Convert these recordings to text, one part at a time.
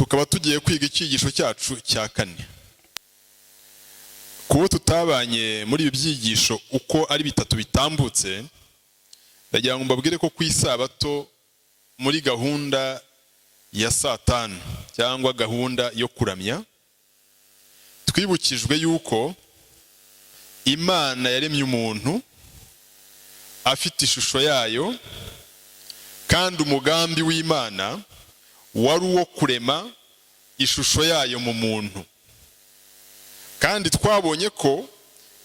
Tukaba tugiye kwiga icyigisho cyacu cya kane. Kubo tutabanye muri ibi byigisho uko ari bitatu bitambutse, ndagira ngo mbabwire ko ku Isabato, muri gahunda ya saa 5 cyangwa gahunda yo kuramya, twibukijwe yuko Imana yaremye umuntu afite ishusho yayo, kandi umugambi w'Imana wari uwo kurema ishusho yayo mu muntu. Kandi twabonye ko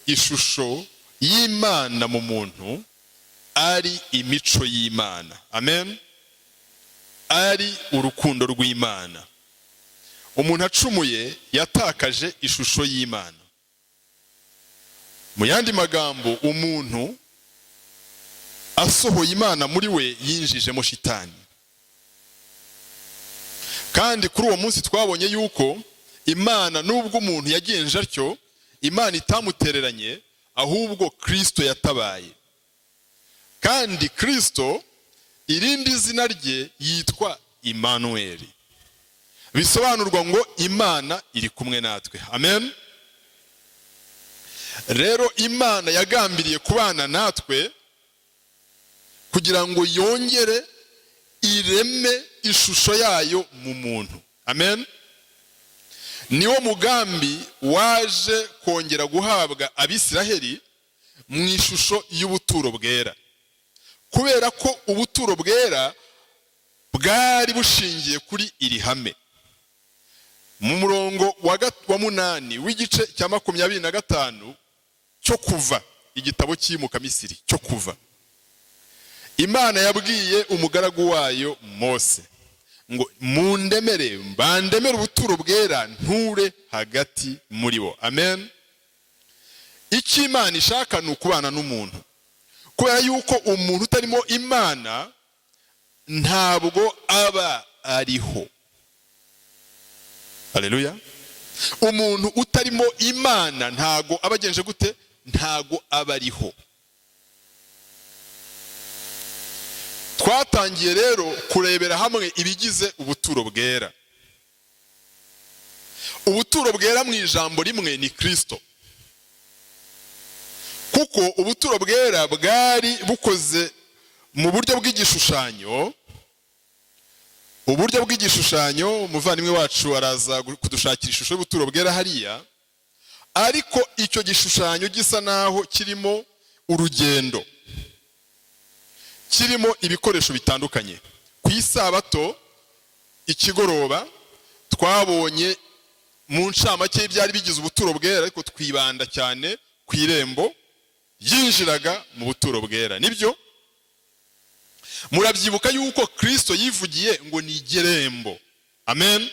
ishusho y'Imana mu muntu ari imico y'Imana, amen, ari urukundo rw'Imana. Umuntu acumuye yatakaje ishusho y'Imana. Mu yandi magambo, umuntu asohoye Imana muri we, yinjijemo shitani. Kandi kuri uwo munsi twabonye yuko Imana, nubwo umuntu yagenje atyo, Imana itamutereranye, ahubwo Kirisito yatabaye. Kandi Kirisito, irindi zina rye yitwa Imanuweli, bisobanurwa ngo Imana iri kumwe natwe, amen. Rero Imana yagambiriye kubana natwe kugira ngo yongere ireme ishusho yayo mu muntu, amen. Niwo mugambi waje kongera guhabwa Abisiraheli mu ishusho y'ubuturo bwera, kubera ko ubuturo bwera bwari bushingiye kuri iri hame. Mu murongo wa 8 w'igice cya 25 cyo Kuva, igitabo cy'Iyimukamisiri cyo Kuva, Imana yabwiye umugaragu wayo Mose ngo: "Mundemere, bandemere ubuturo bwera, nture hagati muri bo." Amen. Icyo Imana ishaka ni ukubana n'umuntu, kubera yuko umuntu utarimo Imana ntabwo aba ariho. Haleluya! Umuntu utarimo Imana ntago aba agenje gute? Ntago aba ariho. Twatangiye rero kurebera hamwe ibigize ubuturo bwera. Ubuturo bwera mu ijambo rimwe ni Kirisito, kuko ubuturo bwera bwari bukoze mu buryo bw'igishushanyo. Uburyo bw'igishushanyo, umuvandimwe wacu araza kudushakira ishusho y'ubuturo bwera hariya, ariko icyo gishushanyo gisa naho kirimo urugendo, kirimo ibikoresho bitandukanye. Ku Isabato ikigoroba twabonye mu ncamake byari bigize ubuturo bwera, ariko twibanda cyane ku irembo ryinjiraga mu buturo bwera. Nibyo, murabyibuka yuko Kirisito yivugiye ngo ni irembo, amen.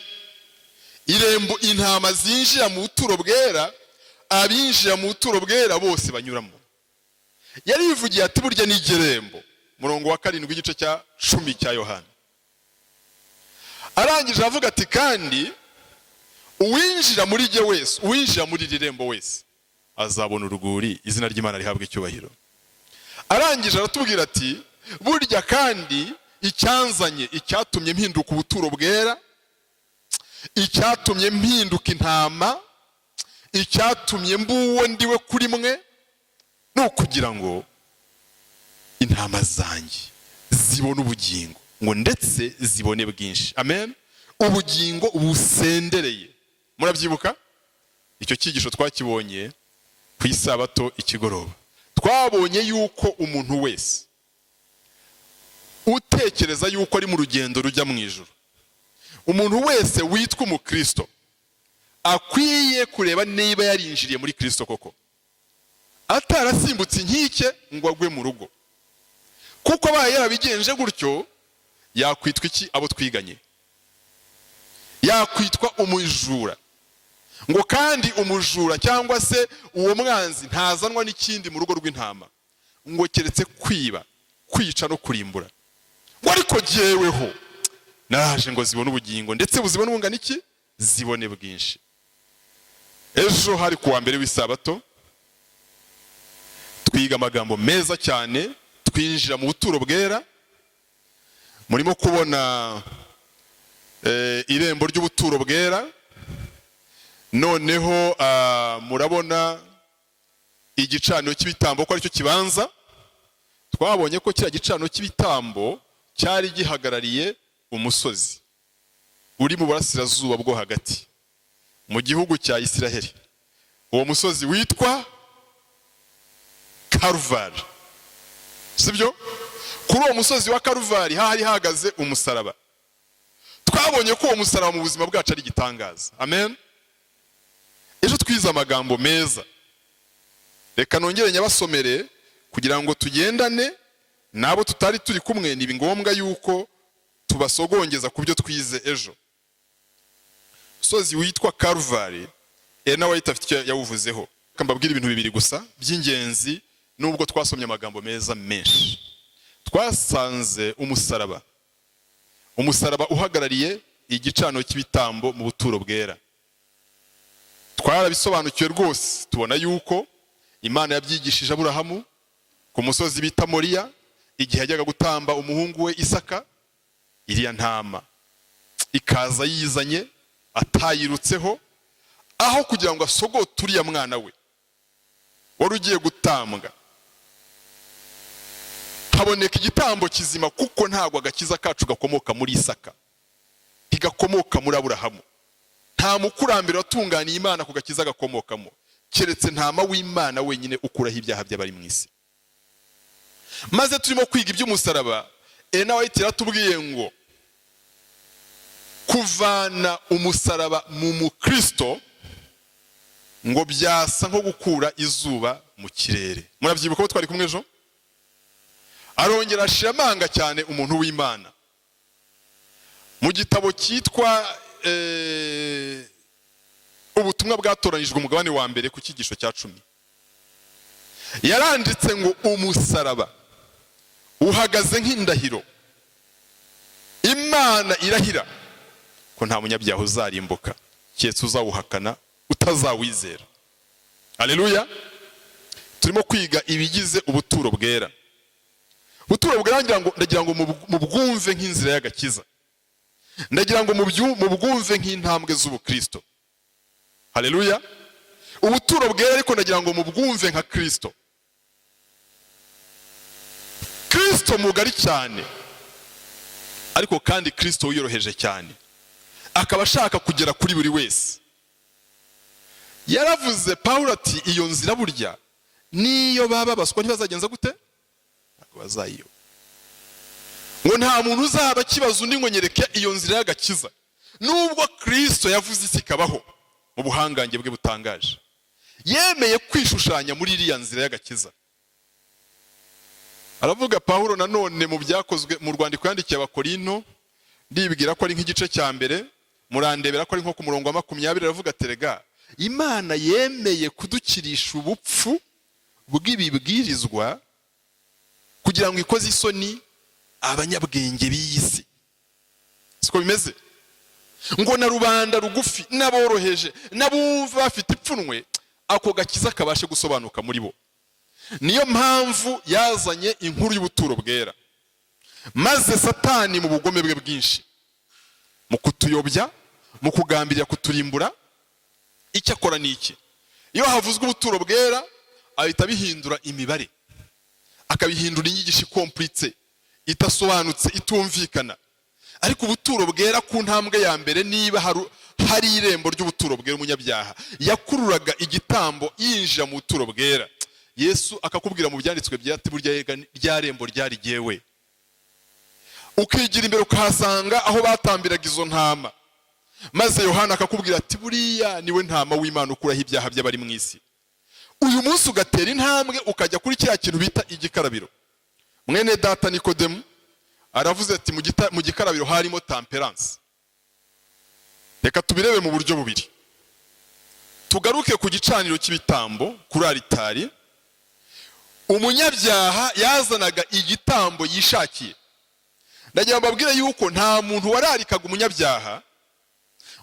Irembo intama zinjira mu buturo bwera, abinjira mu buturo bwera bose banyuramo. Yarivugiye ati: "Burya ni irembo." Murongo wa 7, igice cya 10 cya Yohana. Arangije avuga ati: "Kandi uwinjira muri jye wese, uwinjira muri iri rembo wese azabona urwuri." Izina ry'Imana rihabwa icyubahiro. Arangije aratubwira ati: "Burya kandi icyanzanye, icyatumye mpinduka ubuturo bwera, icyatumye mpinduka intama, icyatumye mbuwo ndiwe kuri mwe, ni ukugira ngo intama zanjye zibone ubugingo, ngo ndetse zibone bwinshi." Amen. Ubugingo busendereye. Murabyibuka, icyo cyigisho twakibonye ku Isabato ikigoroba. Twabonye yuko umuntu wese utekereza yuko ari mu rugendo rujya mu ijuru, umuntu wese witwa umukristo, akwiye kureba niba yarinjiriye muri Kristo koko, atarasimbutse inkike ngo agwe mu rugo. Kuko abaye yarabigenje gutyo, yakwitwa iki abo twiganye? Yakwitwa umujura. Ngo kandi umujura cyangwa se uwo mwanzi ntazanwa n'ikindi mu rugo rw'intama, ngo keretse kwiba, kwica no kurimbura. Ngo ariko jyeweho naje ngo zibone ubugingo, ndetse buzibone bungana iki? Zibone bwinshi. Ejo hari kuwa mbere w'Isabato, twiga amagambo meza cyane, twinjira mu buturo bwera. Murimo kubona Irembo ry'ubuturo bwera. Noneho murabona igicaniro cy'ibitambo ko aricyo kibanza. Twabonye ko kiriya gicaniro cy'ibitambo cyari gihagarariye umusozi uri mu burasirazuba bwo hagati mu gihugu cya Isiraheli, uwo musozi witwa Karuvari, sibyo? Kuri uwo musozi wa Karuvari hari hahagaze umusaraba. Twabonye ko uwo musaraba mu buzima bwacu ari igitangaza, amen. Ejo twize amagambo meza, reka nongere nyabasomere kugira ngo tugendane n'abo tutari turi kumwe. Ni ngombwa yuko tubasogongeza ku byo twize ejo. Umusozi witwa Karuvari, nawe ahita afite icyo yawuvuzeho. Reka mbabwire ibintu bibiri gusa by'ingenzi, nubwo twasomye amagambo meza menshi. Twasanze umusaraba uhagarariye igicaniro cy'ibitambo mu buturo bwera. Twarabisobanukiwe rwose, tubona yuko Imana yabyigishije Aburahamu ku musozi bita Moriya, igihe yajyaga gutamba umuhungu we Isaka. Iriya ntama ikaza yizanye atayirutseho, aho kugira ngo asogote uriya mwana we wari ugiye gutambwa, haboneka igitambo kizima, kuko ntabwo agakiza kacu gakomoka muri Isaka, ntigakomoka muri Aburahamu. Nta mukurambere watunganiye Imana ku gakiza gakomokamo, keretse Ntama w'Imana wenyine ukuraho ibyaha by'abari mu isi. Maze turimo kwiga iby'umusaraba, Ellen White yaratubwiye ngo kuvana umusaraba mu mukristo ngo byasa nko gukura izuba mu kirere. Murabyibuka ko twari kumwe ejo? Arongera ashira amanga cyane umuntu w'Imana mu gitabo cyitwa Ubutumwa bwatoranyijwe, umugabane wa mbere, ku cyigisho cya 10, yaranditse ngo umusaraba uhagaze nk'indahiro Imana irahira ko nta munyabyaha uzarimbuka, keretse uzawuhakana, utazawizera. Aleluya! Turimo kwiga ibigize ubuturo bwera. Ubuturo bwera, ndagira ngo mubwumve nk'inzira y'agakiza, ndagira ngo mubwumve nk'intambwe z'ubukristo. Haleluya! Ubuturo bwera, ariko ndagira ngo mubwumve nka Kristo, Kristo mugari cyane, ariko kandi Kristo wiyoroheje cyane, akaba ashaka kugera kuri buri wese. Yaravuze Pawulo ati: "Iyo nzira burya niyo baba baswa ntibazagenza gute? Ntabwo bazayiyoba." Ngo nta muntu uzaba akibaza undi ngo: "Nyereke iyo nzira y'agakiza." Nubwo Kristo yavuze isi ikabaho mu buhangange bwe butangaje, yemeye kwishushanya muri iriya nzira y'agakiza. Aravuga Pawulo nanone mu Byakozwe, mu rwandiko yandikiye Abakorinto, ndibwira ko ari nk'igice cya mbere, murandebera ko ari nko ku murongo wa 20, aravuga ati: "Rega Imana yemeye kudukirisha ubupfu bw'ibibwirizwa kugira ngo ikoze isoni abanyabwenge b'iyi si." Siko bimeze? Ngo na rubanda rugufi n'aboroheje n'abumva bafite ipfunwe, ako gakiza kabashe gusobanuka muri bo. Niyo mpamvu yazanye inkuru y'ubuturo bwera. Maze Satani mu bugome bwe bwinshi, mu kutuyobya, mu kugambirira kuturimbura, icyo akora ni iki? Iyo havuzwe ubuturo bwera, ahita abihindura imibare, akabihindura inyigisho ikomplicitse, idasobanutse, itumvikana. Ariko ubuturo bwera, ku ntambwe ya mbere, niba hari irembo ry'ubuturo bwera, umunyabyaha yakururaga igitambo yinjira mu buturo bwera. Yesu akakubwira mu Byanditswe byera ati: "Burya rya rembo ryari jyewe." Ukigira imbere ukahasanga aho batambiraga izo ntama, maze Yohana akakubwira ati: "Buriya niwe Ntama w'Imana ukuraho ibyaha by'abari mu isi." Uyu munsi ugatera intambwe ukajya kuri kiriya kintu bita igikarabiro. Mwene data Nikodemu aravuze ati: "Mu gikarabiro harimo temperance." Reka tubirebe mu buryo bubiri. Tugaruke ku gicaniro cy'ibitambo, kuri aritari. Umunyabyaha yazanaga igitambo yishakiye. Ndagira ngo mbabwire yuko nta muntu wararikaga umunyabyaha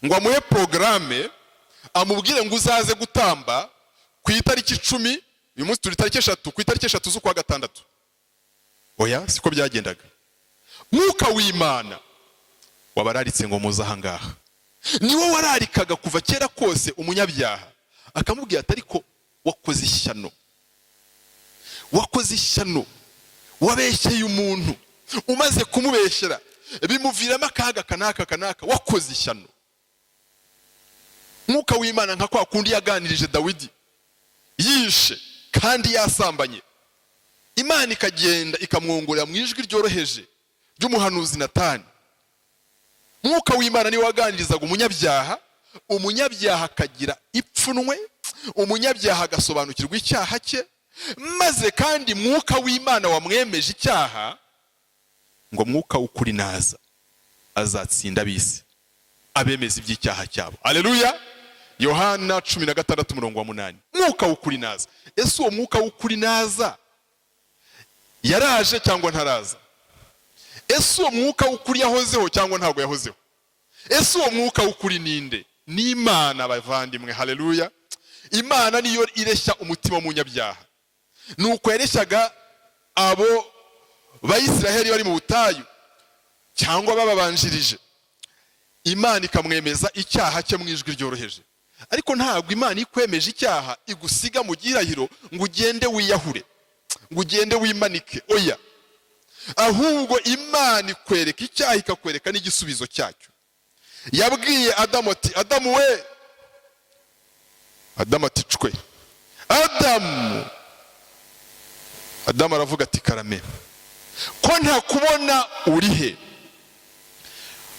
ngo amuhe porogaramu, amubwire ngo uzaze gutamba ku itariki 10, uyu munsi turi tariki 3, ku itariki 3 z'ukwa gatandatu. Oya, siko byagendaga. Mwuka w'Imana Wabararitse ngo muze ahangaha. Niwe wararikaga kuva kera kose umunyabyaha, akamubwira ati: "Ariko wakoze ishyano, wakoze ishyano, wabeshyeye umuntu, umaze kumubeshyera bimuviramo akaga kanaka kanaka, wakoze ishyano." Mwuka w'Imana, nka kwa kundi yaganirije Dawidi yishe kandi yasambanye, Imana ikagenda ikamwongorera mu ijwi ryoroheje ry'umuhanuzi Natani. Mwuka w'Imana niwe waganirizaga umunyabyaha, umunyabyaha akagira ipfunwe, umunyabyaha agasobanukirwa icyaha cye. Maze kandi Mwuka w'Imana wamwemeje icyaha, ngo Mwuka w'ukuri naza azatsinda ab'isi, abemeza iby'icyaha cyabo. Aleluya! Yohana 16 umurongo wa 8. Mwuka w'ukuri naza. Ese uwo Mwuka w'ukuri naza yaraje cyangwa ntaraza? Ese uwo Mwuka w'ukuri yahozeho cyangwa ntabwo yahozeho? Ese uwo Mwuka w'ukuri ninde? Ni Imana, bavandimwe. Haleluya! Imana niyo ireshya umutima w'umunyabyaha. Nuko yareshyaga abo Bayisiraheli bari mu butayu cyangwa bababanjirije, Imana ikamwemeza icyaha cye mu ijwi ryoroheje. Ariko ntabwo Imana ikwemeje icyaha igusiga mu gihirahiro ngo ugende wiyahure, ngo ugende wimanike. Oya, ahubwo Imana ikwereka icyaha, ikakwereka n'igisubizo cyacyo. Yabwiye Adamu ati: "Adamu we!" Adamu ati: "Cwe!" "Adamu!" Adamu aravuga ati: "Karame, ko ntakubona, uri he?"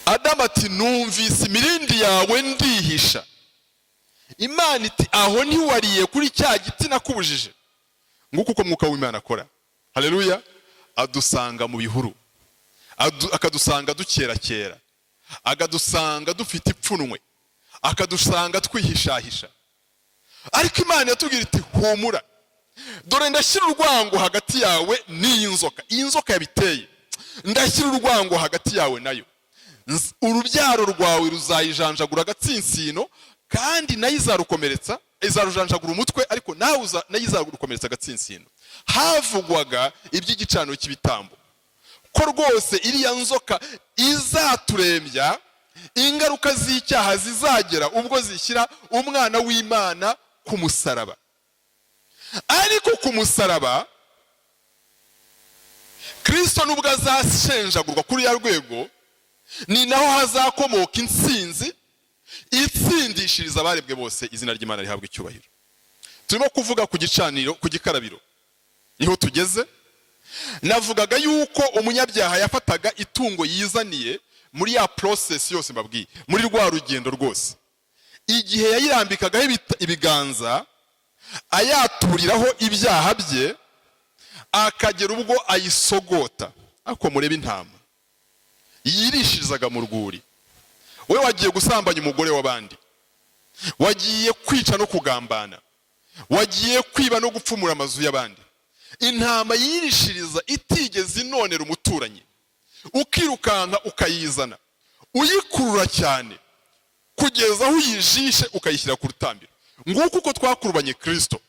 Adamu ati: "Numvise imirindi yawe ndihisha." Imana iti: "Aho ntiwariye kuri cya giti nakubujije?" Nguko uko Mwuka w'Imana akora. Haleluya! Adusanga mu bihuru, akadusanga dukerakera, akadusanga dufite ipfunwe, akadusanga twihishahisha. Ariko Imana yatubwira iti: "Humura, dore ndashyira urwango hagati yawe n'iyi nzoka, iyi nzoka yabiteye. Ndashyira urwango hagati yawe nayo. Urubyaro rwawe ruzayijanjagura agatsinsino, kandi nayo izarukomeretsa, izarujanjagura umutwe, ariko nawe nayo izarukomeretsa agatsinsino." Havugwaga iby'igicaniro cy'ibitambo, ko rwose iriya nzoka izaturembya, ingaruka z'icyaha zizagera ubwo zishyira umwana w'Imana ku musaraba. Ariko ku musaraba, Kirisito nubwo azashenjagurwa kuri ya rwego, ni naho hazakomoka intsinzi itsindishiriza abarebwe bose. Izina ry'Imana rihabwa icyubahiro. Turimo kuvuga ku gicaniro, ku gikarabiro, niho tugeze. Navugaga yuko umunyabyaha yafataga itungo yizaniye muri ya process yose mbabwiye, muri rwa rugendo rwose. Igihe yayirambikagaho ibiganza, ayaturiraho ibyaha bye, akagera ubwo ayisogota. Ariko murebe intama yirishirizaga mu rwuri. We wagiye gusambanya umugore w'abandi, wagiye kwica no kugambana, wagiye kwiba no gupfumura amazu y'abandi, intama yirishiriza itigeze inonera umuturanyi, ukirukanka ukayizana uyikurura cyane kugeza aho uyijishe, ukayishyira ku rutambiro. Nguko uko twakurubanye Kirisito,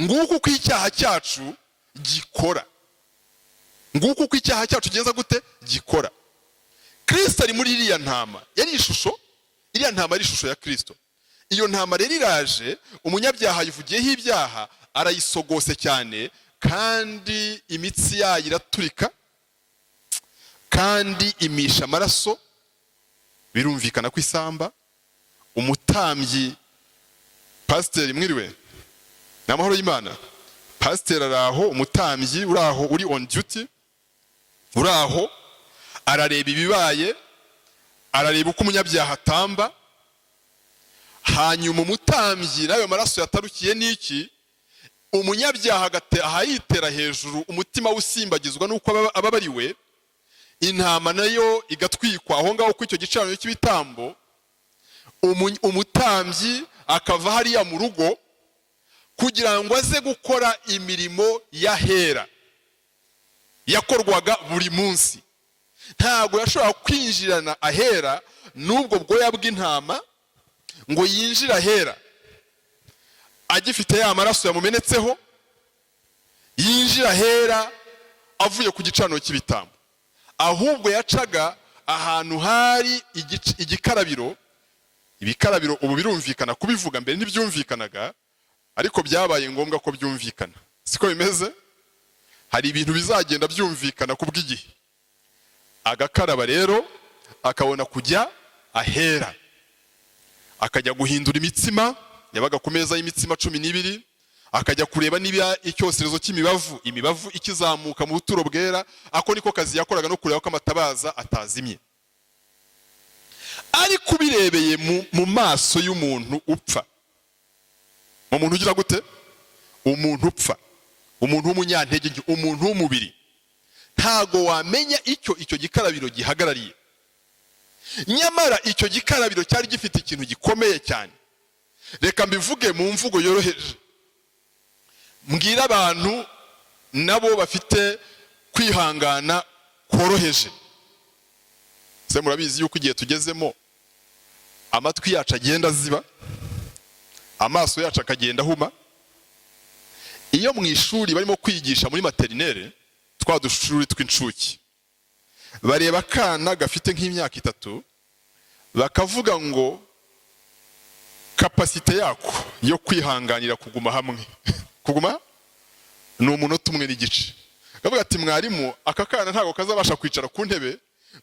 nguko uko icyaha cyacu gikora, nguko uko icyaha cyacu kigenza gute? Gikora. Kirisito ari muri iriya ntama, yari ishusho, iriya ntama ari ishusho ya Kirisito. Iyo ntama rero iraje, umunyabyaha yivugiyeho ibyaha, arayisogose cyane, kandi imitsi yayo iraturika, kandi imisha amaraso. Birumvikana ko isamba. Umutambyi, pasiteri, mwiriwe, ni amahoro y'Imana. Pasiteri ari aho, umutambyi uri aho, uri on duty, uri aho arareba ibibaye, arareba uko umunyabyaha atamba. Hanyuma umutambyi n'ayo maraso yatarukiye n'iki, umunyabyaha ahayitera hejuru, umutima we usimbagizwa n'uko ababariwe. Intama nayo igatwikwa aho ngaho kuri icyo gicaniro cy'ibitambo. Umutambyi akava hariya mu rugo kugira ngo aze gukora imirimo y'ahera yakorwaga buri munsi. Ntabwo yashobora kwinjirana ahera n'ubwo bwoya bw'intama, ngo yinjire ahera agifite ya maraso yamumenetseho, yinjira ahera avuye ku gicaniro cy'ibitambo. Ahubwo yacaga Ahantu hari igikarabiro. Ibikarabiro ubu birumvikana kubivuga, mbere ntibyumvikanaga, ariko byabaye ngombwa ko byumvikana. Siko bimeze? Hari ibintu bizagenda byumvikana ku bw'igihe. Agakaraba rero, akabona kujya ahera, akajya guhindura imitsima yabaga ku meza y'imitsima 12, akajya kureba niba icyoserezo cy'imibavu, imibavu ikizamuka mu buturo bwera. Ako niko kazi yakoraga, no kureba ko amatabaza atazimye. Ariko ubirebeye mu maso y'umuntu upfa, mu muntu ugira gute? Umuntu upfa, umuntu w'umunyantege nke, umuntu w'umubiri, ntago wamenya icyo icyo gikarabiro gihagarariye. Nyamara icyo gikarabiro cyari gifite ikintu gikomeye cyane. Reka mbivuge mu mvugo yoroheje, mbwira abantu nabo bafite kwihangana koroheje. Se murabizi yuko igihe tugezemo amatwi yacu agenda aziba, amaso yacu akagenda ahuma? Iyo mu ishuri barimo kwigisha muri maternelle, twa dushuri tw'incuke, bareba akana gafite nk'imyaka 3, bakavuga ngo capacité yako yo kwihanganira kuguma hamwe, kuguma ni umunota umwe n'igice. Kavuga ati: "Mwarimu, aka kana ntabwo kazabasha kwicara ku ntebe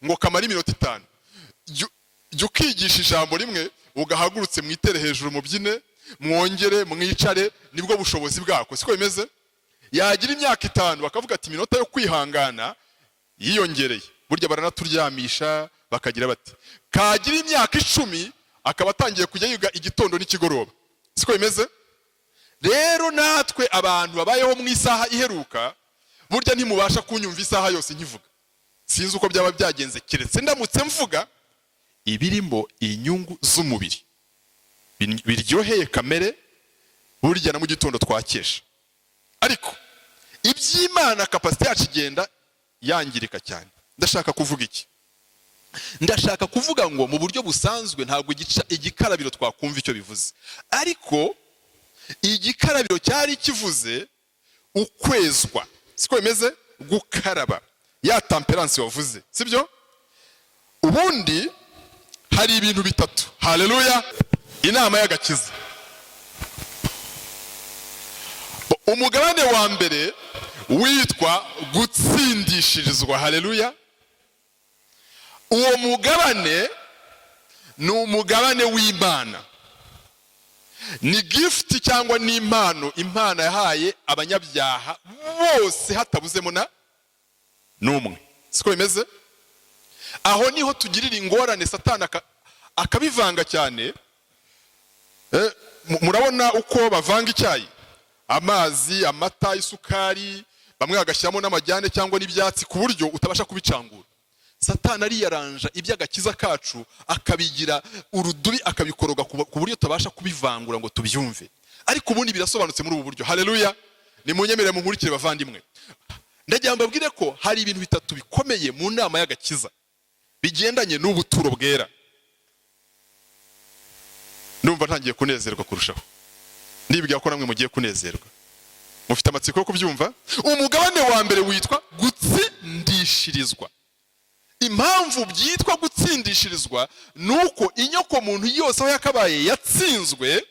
ngo kamare iminota 5. Jya ukigisha ijambo rimwe, ugahagurutse, mwitere hejuru, mubyine, mwongere mwicare, nibwo bushobozi bwako." Siko bimeze? Yagira imyaka 5, bakavuga ati iminota yo kwihangana yiyongereye. Burya baranaturyamisha, bakagira bati kagira imyaka 10, akaba atangiye kujya yiga igitondo n'ikigoroba. Siko bimeze? Rero natwe abantu babayeho mu isaha iheruka, burya ntimubasha kunyumva isaha yose nkivuga. Sinzi uko byaba byagenze keretse ndamutse mvuga ibirimo inyungu z'umubiri biryoheye kamere. Burya na mu gitondo twakesha, ariko iby'Imana capacité yacu igenda yangirika cyane. Ndashaka kuvuga iki? Ndashaka kuvuga ngo mu buryo busanzwe ntabwo igikarabiro twakumva icyo bivuze, ariko igikarabiro cyari kivuze ukwezwa. Siko bimeze? Gukaraba, ya temperance wavuze, sibyo? Ubundi hari ibintu bitatu. Haleluya! Inama y'agakiza, umugabane wa mbere witwa gutsindishirizwa. Haleluya! Uwo mugabane ni umugabane w'Imana, ni gift cyangwa ni impano Imana yahaye abanyabyaha bose hatabuzemo na n'umwe. Siko bimeze? Aho niho tugirira ingorane, Satani akabivanga cyane. Murabona uko bavanga icyayi: amazi, amata, isukari, bamwe bagashyiramo n'amajyane cyangwa n'ibyatsi, ku buryo utabasha kubicangura. Satani ariyaranja iby'agakiza kacu akabigira urudubi, akabikoroga ku buryo tutabasha kubivangura ngo tubyumve. Ariko ubundi birasobanutse muri ubu buryo. Haleluya! Nimunyemerere munkurikire, bavandimwe. Ndagira ngo mbabwire ko hari ibintu bitatu bikomeye mu nama y'agakiza bigendanye n'ubuturo bwera. Ndumva ntangiye kunezerwa kurushaho, ndibwira ko namwe mugiye kunezerwa, mufite amatsiko yo kubyumva. Umugabane wa mbere witwa gutsindishirizwa. Impamvu byitwa gutsindishirizwa ni uko inyoko muntu yose aho yakabaye yatsinzwe,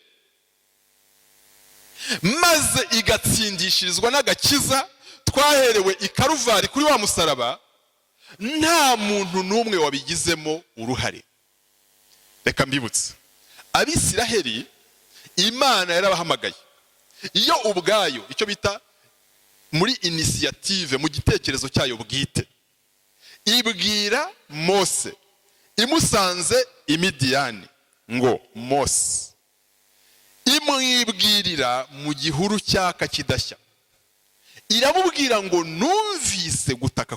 maze igatsindishirizwa n'agakiza twaherewe i Karuvari kuri wa musaraba, nta muntu n'umwe wabigizemo uruhare. Reka mbibutse: Abisiraheli Imana yarabahamagaye iyo ubwayo, icyo bita muri initiative, mu gitekerezo cyayo bwite, ibwira Mose imusanze i Midiyani ngo Mose, imwibwirira mu gihuru cyaka kidashya, iramubwira ngo: "Numvise gutaka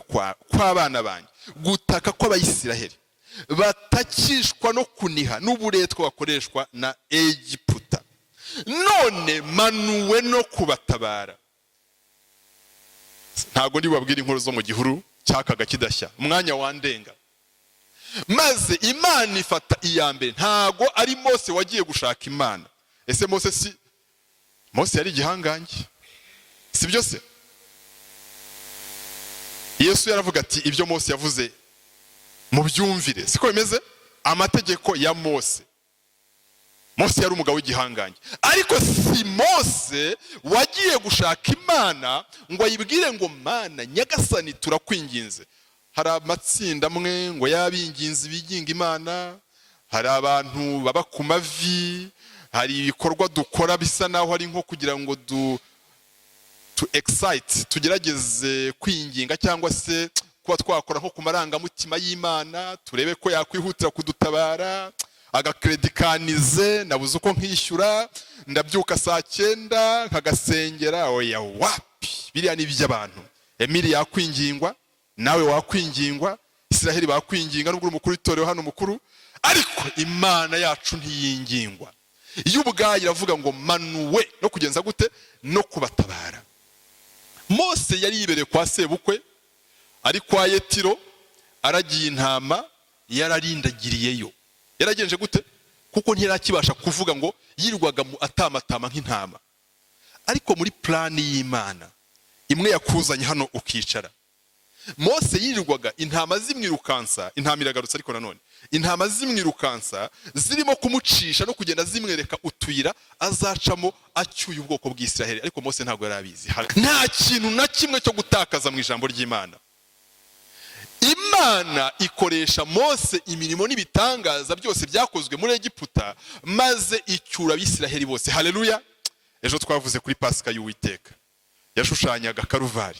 kw'abana banjye, gutaka kw'Abayisiraheli batakishwa no kuniha n'uburetwa bakoreshwa na Egiputa, none manuwe no kubatabara." Ntabwo ndi bubabwire inkuru zo mu gihuru cyakaga kidashya, umwanya wandenga. Maze Imana ifata iya mbere. Ntago ari Mose wagiye gushaka Imana. Ese Mose, si Mose yari igihangange, si byo se? Yesu yaravuga ati: "Ibyo Mose yavuze Mubyumvire, siko bimeze? Amategeko ya Mose. Mose yari umugabo w'igihangange, ariko si Mose wagiye gushaka Imana ngo ayibwire ngo: "Mana Nyagasani, turakwinginze." Hari amatsinda amwe ngo y'abinginzi biginga Imana, hari abantu baba ku mavi, hari ibikorwa dukora bisa naho ari nko kugira ngo du to excite, tugerageze kwinginga cyangwa se kuba twakora nko ku marangamutima y'Imana, turebe ko yakwihutira kudutabara. Agakredi kanize, nabuze uko nkishyura, ndabyuka saa 9 nkagasengera. Oya, wapi, biriya ni iby'abantu. Emili yakwingingwa, nawe wakwingingwa, Israheli bakwinginga, nubwo uri umukuru w'itorero hano mukuru, ariko Imana yacu ntiyingingwa. Iyo ubwayo iravuga ngo manuwe no kugenza gute no kubatabara. Mose yari yibereye kwa sebukwe, ari kwa Yetiro, aragiye intama, yararindagiriyeyo. Yaragenje gute? Kuko ntiyarakibasha kuvuga, ngo yirwaga mu atamatama nk'intama. Ariko muri plan y'Imana imwe yakuzanye hano ukicara, Mose yirirwaga intama zimwirukansa. Intama iragarutse, ariko nanone intama zimwirukansa, zirimo kumucisha no kugenda zimwereka utuyira azacamo acyuye ubwoko bw'Isiraheli, ariko Mose ntabwo yari abizi. Nta kintu na kimwe cyo gutakaza mu ijambo ry'Imana. Imana ikoresha Mose imirimo n'ibitangaza byose byakozwe muri Egiputa, maze icyura Abisiraheli bose. Haleluya! Ejo twavuze kuri Pasika y'Uwiteka, yashushanyaga Karuvari,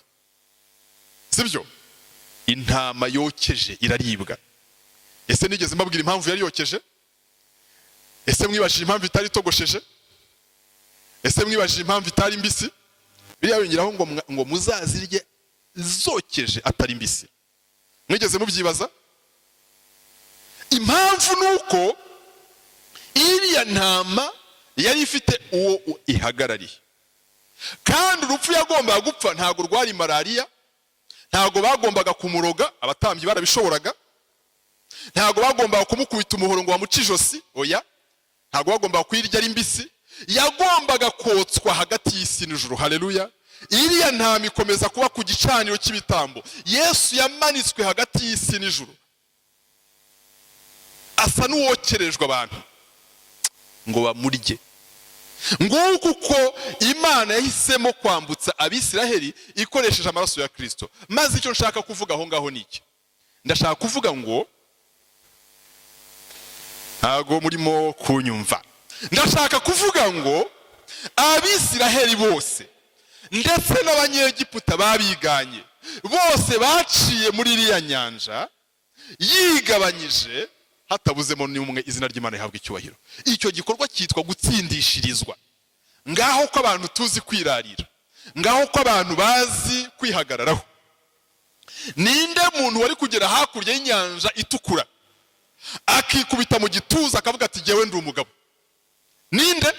sibyo? Intama yokeje iraribwa. Ese nigeze mbabwira impamvu yari yokeje? Ese mwibajije impamvu itari itogosheje? Ese mwibajije impamvu itari mbisi? Biriya yongeraho ngo muzazirye zokeje, atari mbisi. Mwigeze mubyibaza? Impamvu ni uko iriya ntama yari ifite uwo ihagarariye, kandi urupfu yagombaga gupfa ntabwo rwari malariya, ntabwo bagombaga kumuroga, abatambyi barabishoboraga, ntabwo bagombaga kumukubita umuhoro ngo bamuce ijosi, oya, ntabwo bagombaga kuyirya ari mbisi, yagombaga kotswa hagati y'isi n'ijuru. Haleluya! Iriya ntama ikomeza kuba ku gicaniro cy'ibitambo. Yesu yamanitswe hagati y'isi n'ijuru, asa n'uwokerejwe abantu ngo bamurye. Nguko uko Imana yahisemo kwambutsa Abisiraheli ikoresheje amaraso ya Kirisito. Maze icyo nshaka kuvuga aho ngaho ni iki? Ndashaka kuvuga ngo, ntago murimo kunyumva, ndashaka kuvuga ngo Abisiraheli bose ndetse n'Abanyegiputa babiganye bose baciye muri iriya nyanja yigabanyije, hatabuzemo n'umwe. Izina ry'Imana rihabwa icyubahiro. Icyo gikorwa cyitwa gutsindishirizwa. Ngaho ko abantu tuzi kwirarira, ngaho ko abantu bazi kwihagararaho, ninde muntu wari kugera hakurya y'Inyanja Itukura akikubita mu gituza akavuga ati: "Jyewe ndi umugabo"? Ninde?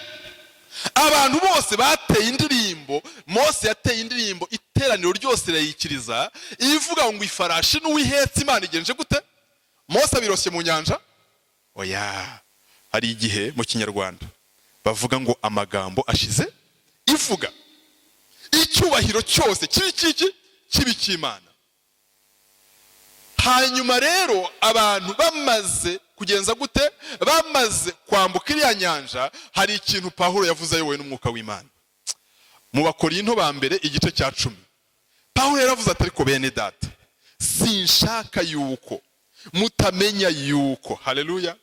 Abantu bose bateye indirimbo. Mose yateye indirimbo, iteraniro ryose rirayikiriza, ivuga ngo ifarashi n'uwihetse Imana igenje gute? Mose abiroshye mu nyanja? Oya. Hari igihe mu Kinyarwanda bavuga ngo amagambo ashize ivuga. Icyubahiro cyose kibi kiki kibi cy'Imana. Hanyuma rero abantu bamaze kugenza gute? Bamaze kwambuka iriya nyanja, hari ikintu Pawulo yavuze ayobowe n'Umwuka w'Imana mu Bakorinto ba mbere igice cya 10. Pawulo yaravuze ati: "Ariko bene data, sinshaka yuko mutamenya yuko." Haleluya!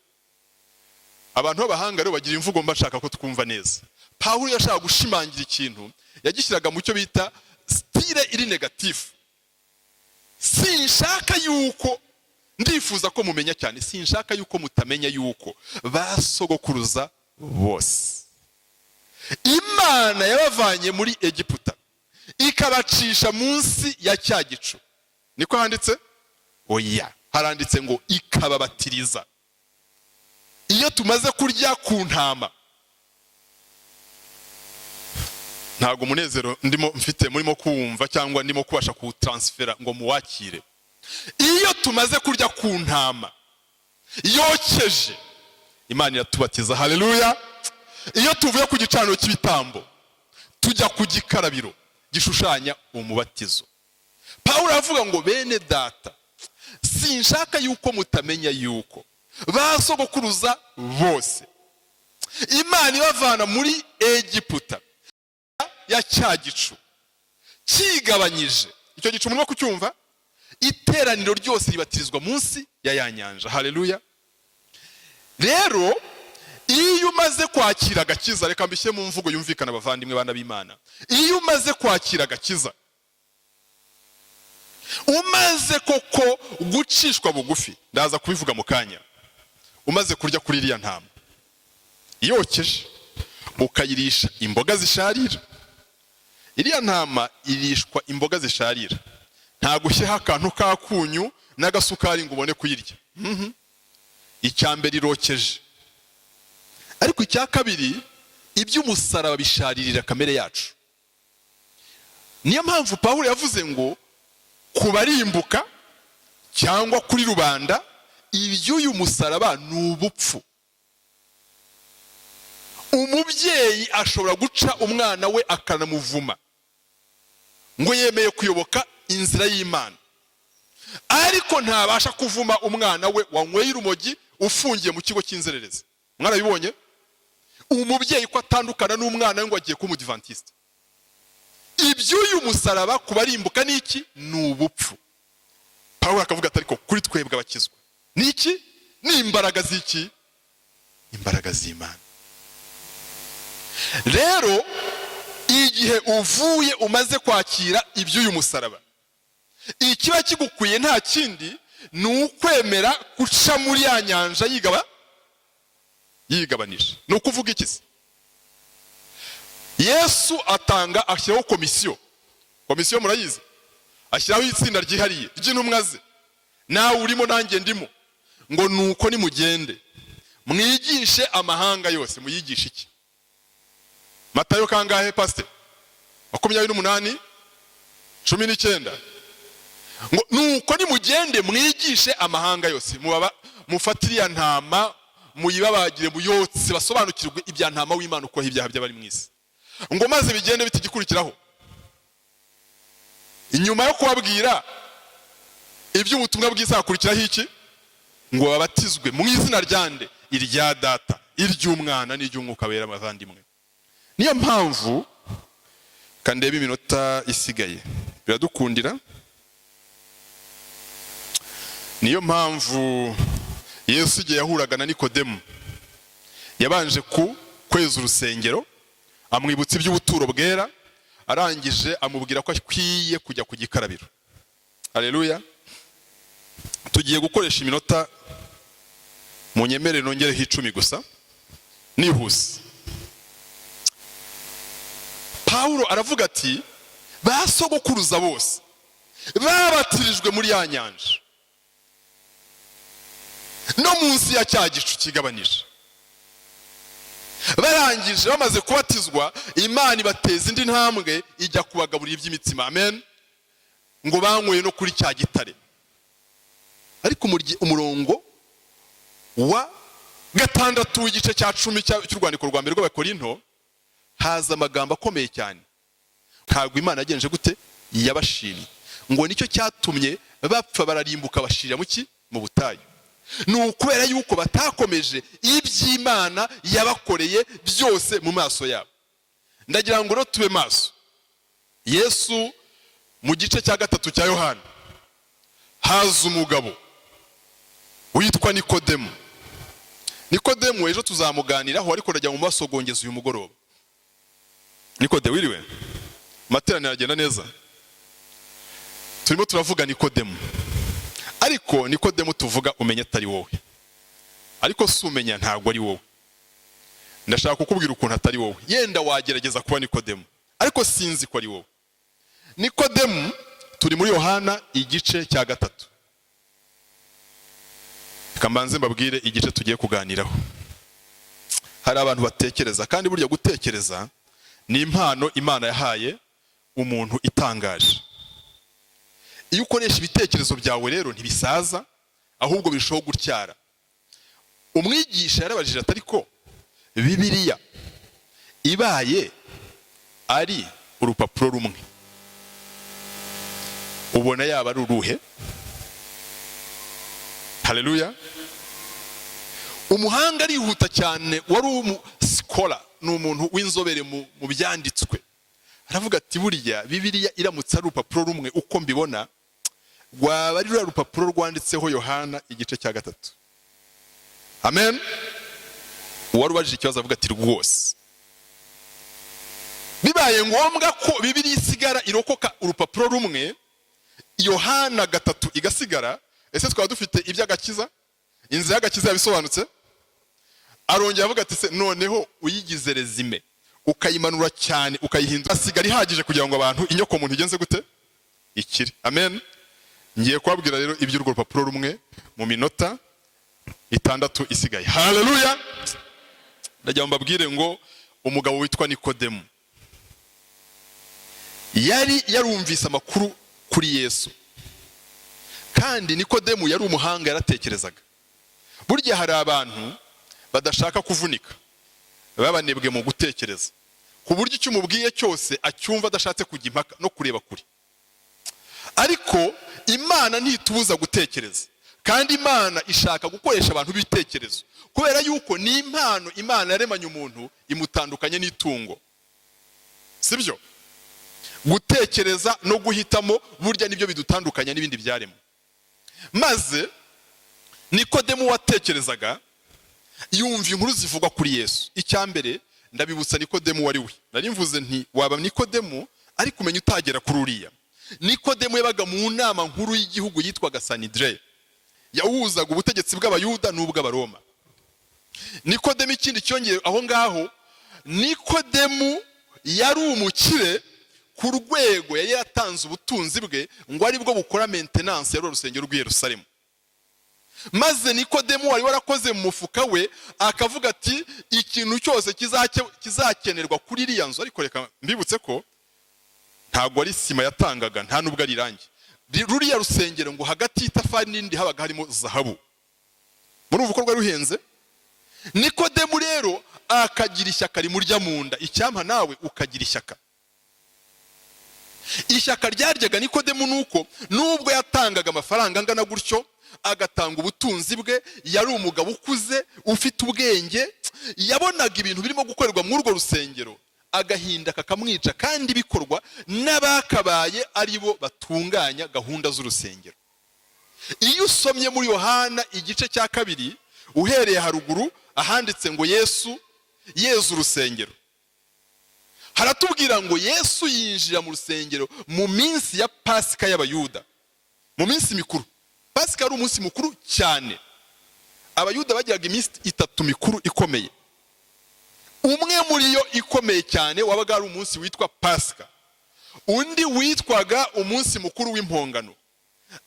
Abantu b'abahanga rero bagira imvugo mba nshaka ko twumva neza. Pawulo yashaka gushimangira ikintu, yagishyiraga mu cyo bita style iri négatif. Sinshaka yuko, ndifuza ko mumenya cyane, sinshaka yuko mutamenya yuko ba sogokuruza bose Imana yabavanye muri Egiputa, ikabacisha munsi ya cya gicu. Niko handitse? Oya, haranditse ngo ikababatiriza. Iyo tumaze kurya ku ntama, ntabwo umunezero ndimo mfite murimo kuwumva cyangwa ndimo kubasha kuwutaransifera ngo muwakire. Iyo tumaze kurya ku ntama yokeje, Imana iratubatiza. Haleluya! Iyo tuvuye ku gicaniro cy'ibitambo tujya ku gikarabiro gishushanya umubatizo, Pawulo aravuga ngo: "Bene data, Sinshaka yuko mutamenya yuko ba sogokuruza bose Imana ibavana muri Egiputa ya cya gicu kigabanyije. Icyo gicu murimo kucyumva? Iteraniro ryose ribatirizwa munsi ya ya nyanja. Haleluya! Rero iyo umaze kwakira agakiza, reka mbishyire mu mvugo yumvikana, abavandimwe, bana b'Imana, iyo umaze kwakira agakiza, umaze koko gucishwa bugufi, ndaza kubivuga mu kanya, umaze kurya kuri iriya ntama yokeje, ukayirisha imboga zisharira. Iriya ntama irishwa imboga zisharira, nta gushyiraho akantu k'akunyu n'agasukari ngo ubone kuyirya. Icya mbere irokeje, ariko icya kabiri, iby'umusaraba bisharirira kamere yacu. Niyo mpamvu Pawulo yavuze ngo kubarimbuka cyangwa kuri rubanda, iby'uyu musaraba ni ubupfu. Umubyeyi ashobora guca umwana we akanamuvuma ngo yemeye kuyoboka inzira y'Imana, ariko ntabasha kuvuma umwana we wanyweye urumogi, ufungiye mu kigo cy'inzererezi. Mwarabibonye, umubyeyi ko atandukana n'umwana we ngo agiye kuba Umudivantiste. Iby'uyu musaraba kubarimbuka ni iki? Ni ubupfu. Pawulo akavuga ati: "Ariko kuri twebwe abakizwa ni iki? Ni imbaraga z'iki? Imbaraga z'Imana." Rero igihe uvuye, umaze kwakira iby'uyu musaraba, ikiba kigukwiye nta kindi, ni ukwemera guca muri ya nyanja yigabanije. Ni ukuvuga iki se? Yesu atanga, ashyiraho komisiyo. Komisiyo murayizi? Ashyiraho itsinda ryihariye ry'intumwa ze, nawe urimo, nanjye ndimo, ngo nuko nimugende mwigishe amahanga yose. Muyigishe iki? Matayo kangahe, pasite? 28:19. Ngo nuko nimugende mwigishe amahanga yose, mubaba mufate iriya ntama muyibabagire, muyotse, basobanukirwe ibya ntama w'Imana uko ibyaha by'abari mu isi. Ngo maze bigende bitagikurikiraho, inyuma yo kubabwira iby'ubutumwa bwiza hakurikiraho iki? Ngo babatizwe mu izina ryande? Irya Data, iry'Umwana n'iry'Umwuka Wera. Abavandimwe, niyo mpamvu kandeba iminota isigaye biradukundira. Niyo mpamvu Yesu igihe yahuraga na Nikodemu yabanje ku kweza urusengero, amwibutsa iby'ubuturo bwera, arangije amubwira ko akwiye kujya ku gikarabiro. Haleluya! Tugiye gukoresha iminota, munyemerere nongereho 10 gusa nihuse. Pawulo aravuga ati: "Ba sogokuruza bose babatirijwe muri ya nyanja no munsi ya cya gicu kigabanije. Barangije, bamaze kubatizwa, Imana ibateza indi ntambwe, ijya kubagaburira iby'imitsima." Amen. Ngo banyweye no kuri cya gitare. Ariko umurongo wa 6 w'igice cya 10 cy'urwandiko rwa mbere rw'Abakorinto, haza amagambo akomeye cyane. Ntabwo Imana yagenje gute? Yabashimye. Ngo nicyo cyatumye bapfa, bararimbuka, bashirira mu ki? Mu butayu. Ni ukubera yuko batakomeje iby'Imana yabakoreye byose mu maso yabo. Ndagira ngo rero tube maso. Yesu mu gice cya 3 cya Yohana, haza umugabo witwa Nikodemu. Nikodemu ejo tuzamuganiraho, ariko ndagira ngo mubasogongeze uyu mugoroba. Nikode, wiriwe? Amateraniro agenda neza? Turimo turavuga Nikodemu, ariko Nikodemu tuvuga umenye atari wowe. Ariko si umenya, ntabwo ari wowe. Ndashaka kukubwira ukuntu atari wowe. Yenda wagerageza kuba Nikodemu, ariko sinzi ko ari wowe Nikodemu. Turi muri Yohana igice cya 3. Reka mbanze mbabwire igice tugiye kuganiraho. Hari abantu batekereza, kandi burya gutekereza ni impano Imana yahaye umuntu itangaje. Iyo ukoresha ibitekerezo byawe rero ntibisaza, ahubwo birushaho gutyara. Umwigisha yarabajije ati: "Ariko Bibiliya ibaye ari urupapuro rumwe, ubona yaba ari uruhe?" Haleluya! Umuhanga arihuta cyane, wari umuscholar, ni umuntu w'inzobere mu byanditswe, aravuga ati: "Burya Bibiliya iramutse ari urupapuro rumwe, uko mbibona rwaba ari ruriya rupapuro rwanditseho Yohana igice cya 3." Amen. Uwari ubajije ikibazo avuga ati: "Rwose bibaye ngombwa ko Bibiliya isigara, irokoka urupapuro rumwe, Yohana 3 igasigara, ese twaba dufite iby'agakiza? Inzira y'agakiza yabisobanutse?" Arongera avuga ati: "Se noneho uyigize résumé, ukayimanura cyane, ukayihindura, asigara ihagije kugira ngo abantu, inyoko muntu igenze gute, ikire?" Amen. Ngiye kubabwira rero iby'urwo rupapuro rumwe mu minota 6 isigaye. Haleluya! Ndagira ngo mbabwire ngo umugabo witwa Nikodemu yari yarumvise amakuru kuri Yesu, kandi Nikodemu yari umuhanga, yaratekerezaga. Burya hari abantu badashaka kuvunika, babanebwe mu gutekereza, ku buryo icyo umubwiye cyose acyumva adashatse kujya impaka no kureba kure. Ariko Imana ntitubuza gutekereza, kandi Imana ishaka gukoresha abantu b'ibitekerezo, kubera yuko ni impano Imana yaremanye umuntu imutandukanye n'itungo, sibyo? Gutekereza no guhitamo burya nibyo bidutandukanya n'ibindi byaremwe. Maze Nikodemu watekerezaga yumva inkuru zivugwa kuri Yesu. Icya mbere, ndabibutsa Nikodemu wari we. Nari mvuze nti waba Nikodemu ariko umenya utagera kuri uriya. Nikodemu yabaga mu nama nkuru y'igihugu yitwaga Sanidire, yahuzaga ubutegetsi bw'Abayuda n'ubw'Abaroma. Nikodemu, ikindi cyongeye aho ngaho, Nikodemu yari umukire ku rwego yari yaratanze ubutunzi bwe ngo aribwo bukora maintenance ya rusengero rw'i Yerusalemu. Maze Nikodemu wari warakoze mu mufuka we akavuga ati: "Ikintu cyose kizakenerwa kuri iriya nzu." Ariko reka mbibutse ko ntabwo ari sima yatangaga, nta nubwo ari irangi. Ruriya rusengero ngo hagati y'itafari n'indi habaga harimo zahabu. Murumva uko rwari ruhenze. Nikodemu rero akagira ishyaka rimurya mu nda. Icyampa nawe ukagira ishyaka. Ishyaka ryaryaga Nikodemu ni uko nubwo yatangaga amafaranga angana gutyo, agatanga ubutunzi bwe, yari umugabo ukuze ufite ubwenge, yabonaga ibintu birimo gukorerwa muri urwo rusengero agahinda kakamwica, kandi bikorwa n'abakabaye ari bo batunganya gahunda z'urusengero. Iyo usomye muri Yohana igice cya 2, uhereye haruguru ahanditse ngo Yesu yeza urusengero, haratubwira ngo Yesu yinjira mu rusengero mu minsi ya Pasika y'Abayuda, mu minsi mikuru. Pasika ari umunsi mukuru cyane. Abayuda bagiraga iminsi itatu mikuru ikomeye. Umwe muri yo ikomeye cyane wabaga ari umunsi witwa Pasika, undi witwaga umunsi mukuru w'Impongano.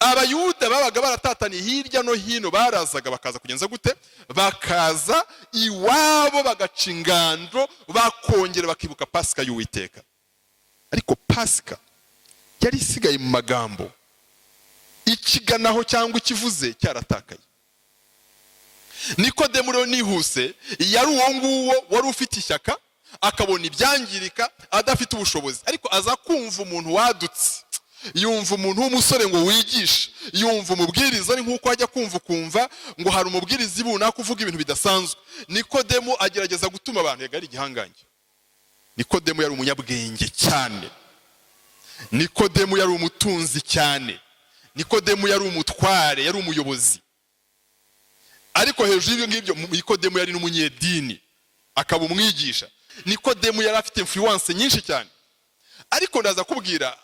Abayuda babaga baratataniye hirya no hino barazaga, bakaza kugenza gute? Bakaza iwabo, bagaca ingando, bakongera bakibuka Pasika y'Uwiteka. Ariko Pasika yari isigaye mu magambo, ikiganaho cyangwa ikivuze cyaratakaye. Nikodemu rero, nihuse, yari uwo nguwo wari ufite ishyaka, akabona ibyangirika adafite ubushobozi, ariko aza kumva umuntu wadutse, yumva umuntu w'umusore ngo wigishe, yumva umubwiriza. Ni nk'uko ajya kumva ukumva ngo hari umubwiriza runaka uvuga ibintu bidasanzwe. Nikodemu agerageza gutuma abantu. Yari igihangange. Nikodemu yari umunyabwenge cyane, Nikodemu yari umutunzi cyane, Nikodemu yari umutware, yari umuyobozi. Ariko hejuru y'ibyo ngibyo, Nikodemu yari n'umunyedini, akaba umwigisha. Nikodemu yari afite influence nyinshi cyane. Ariko ndaza kubwira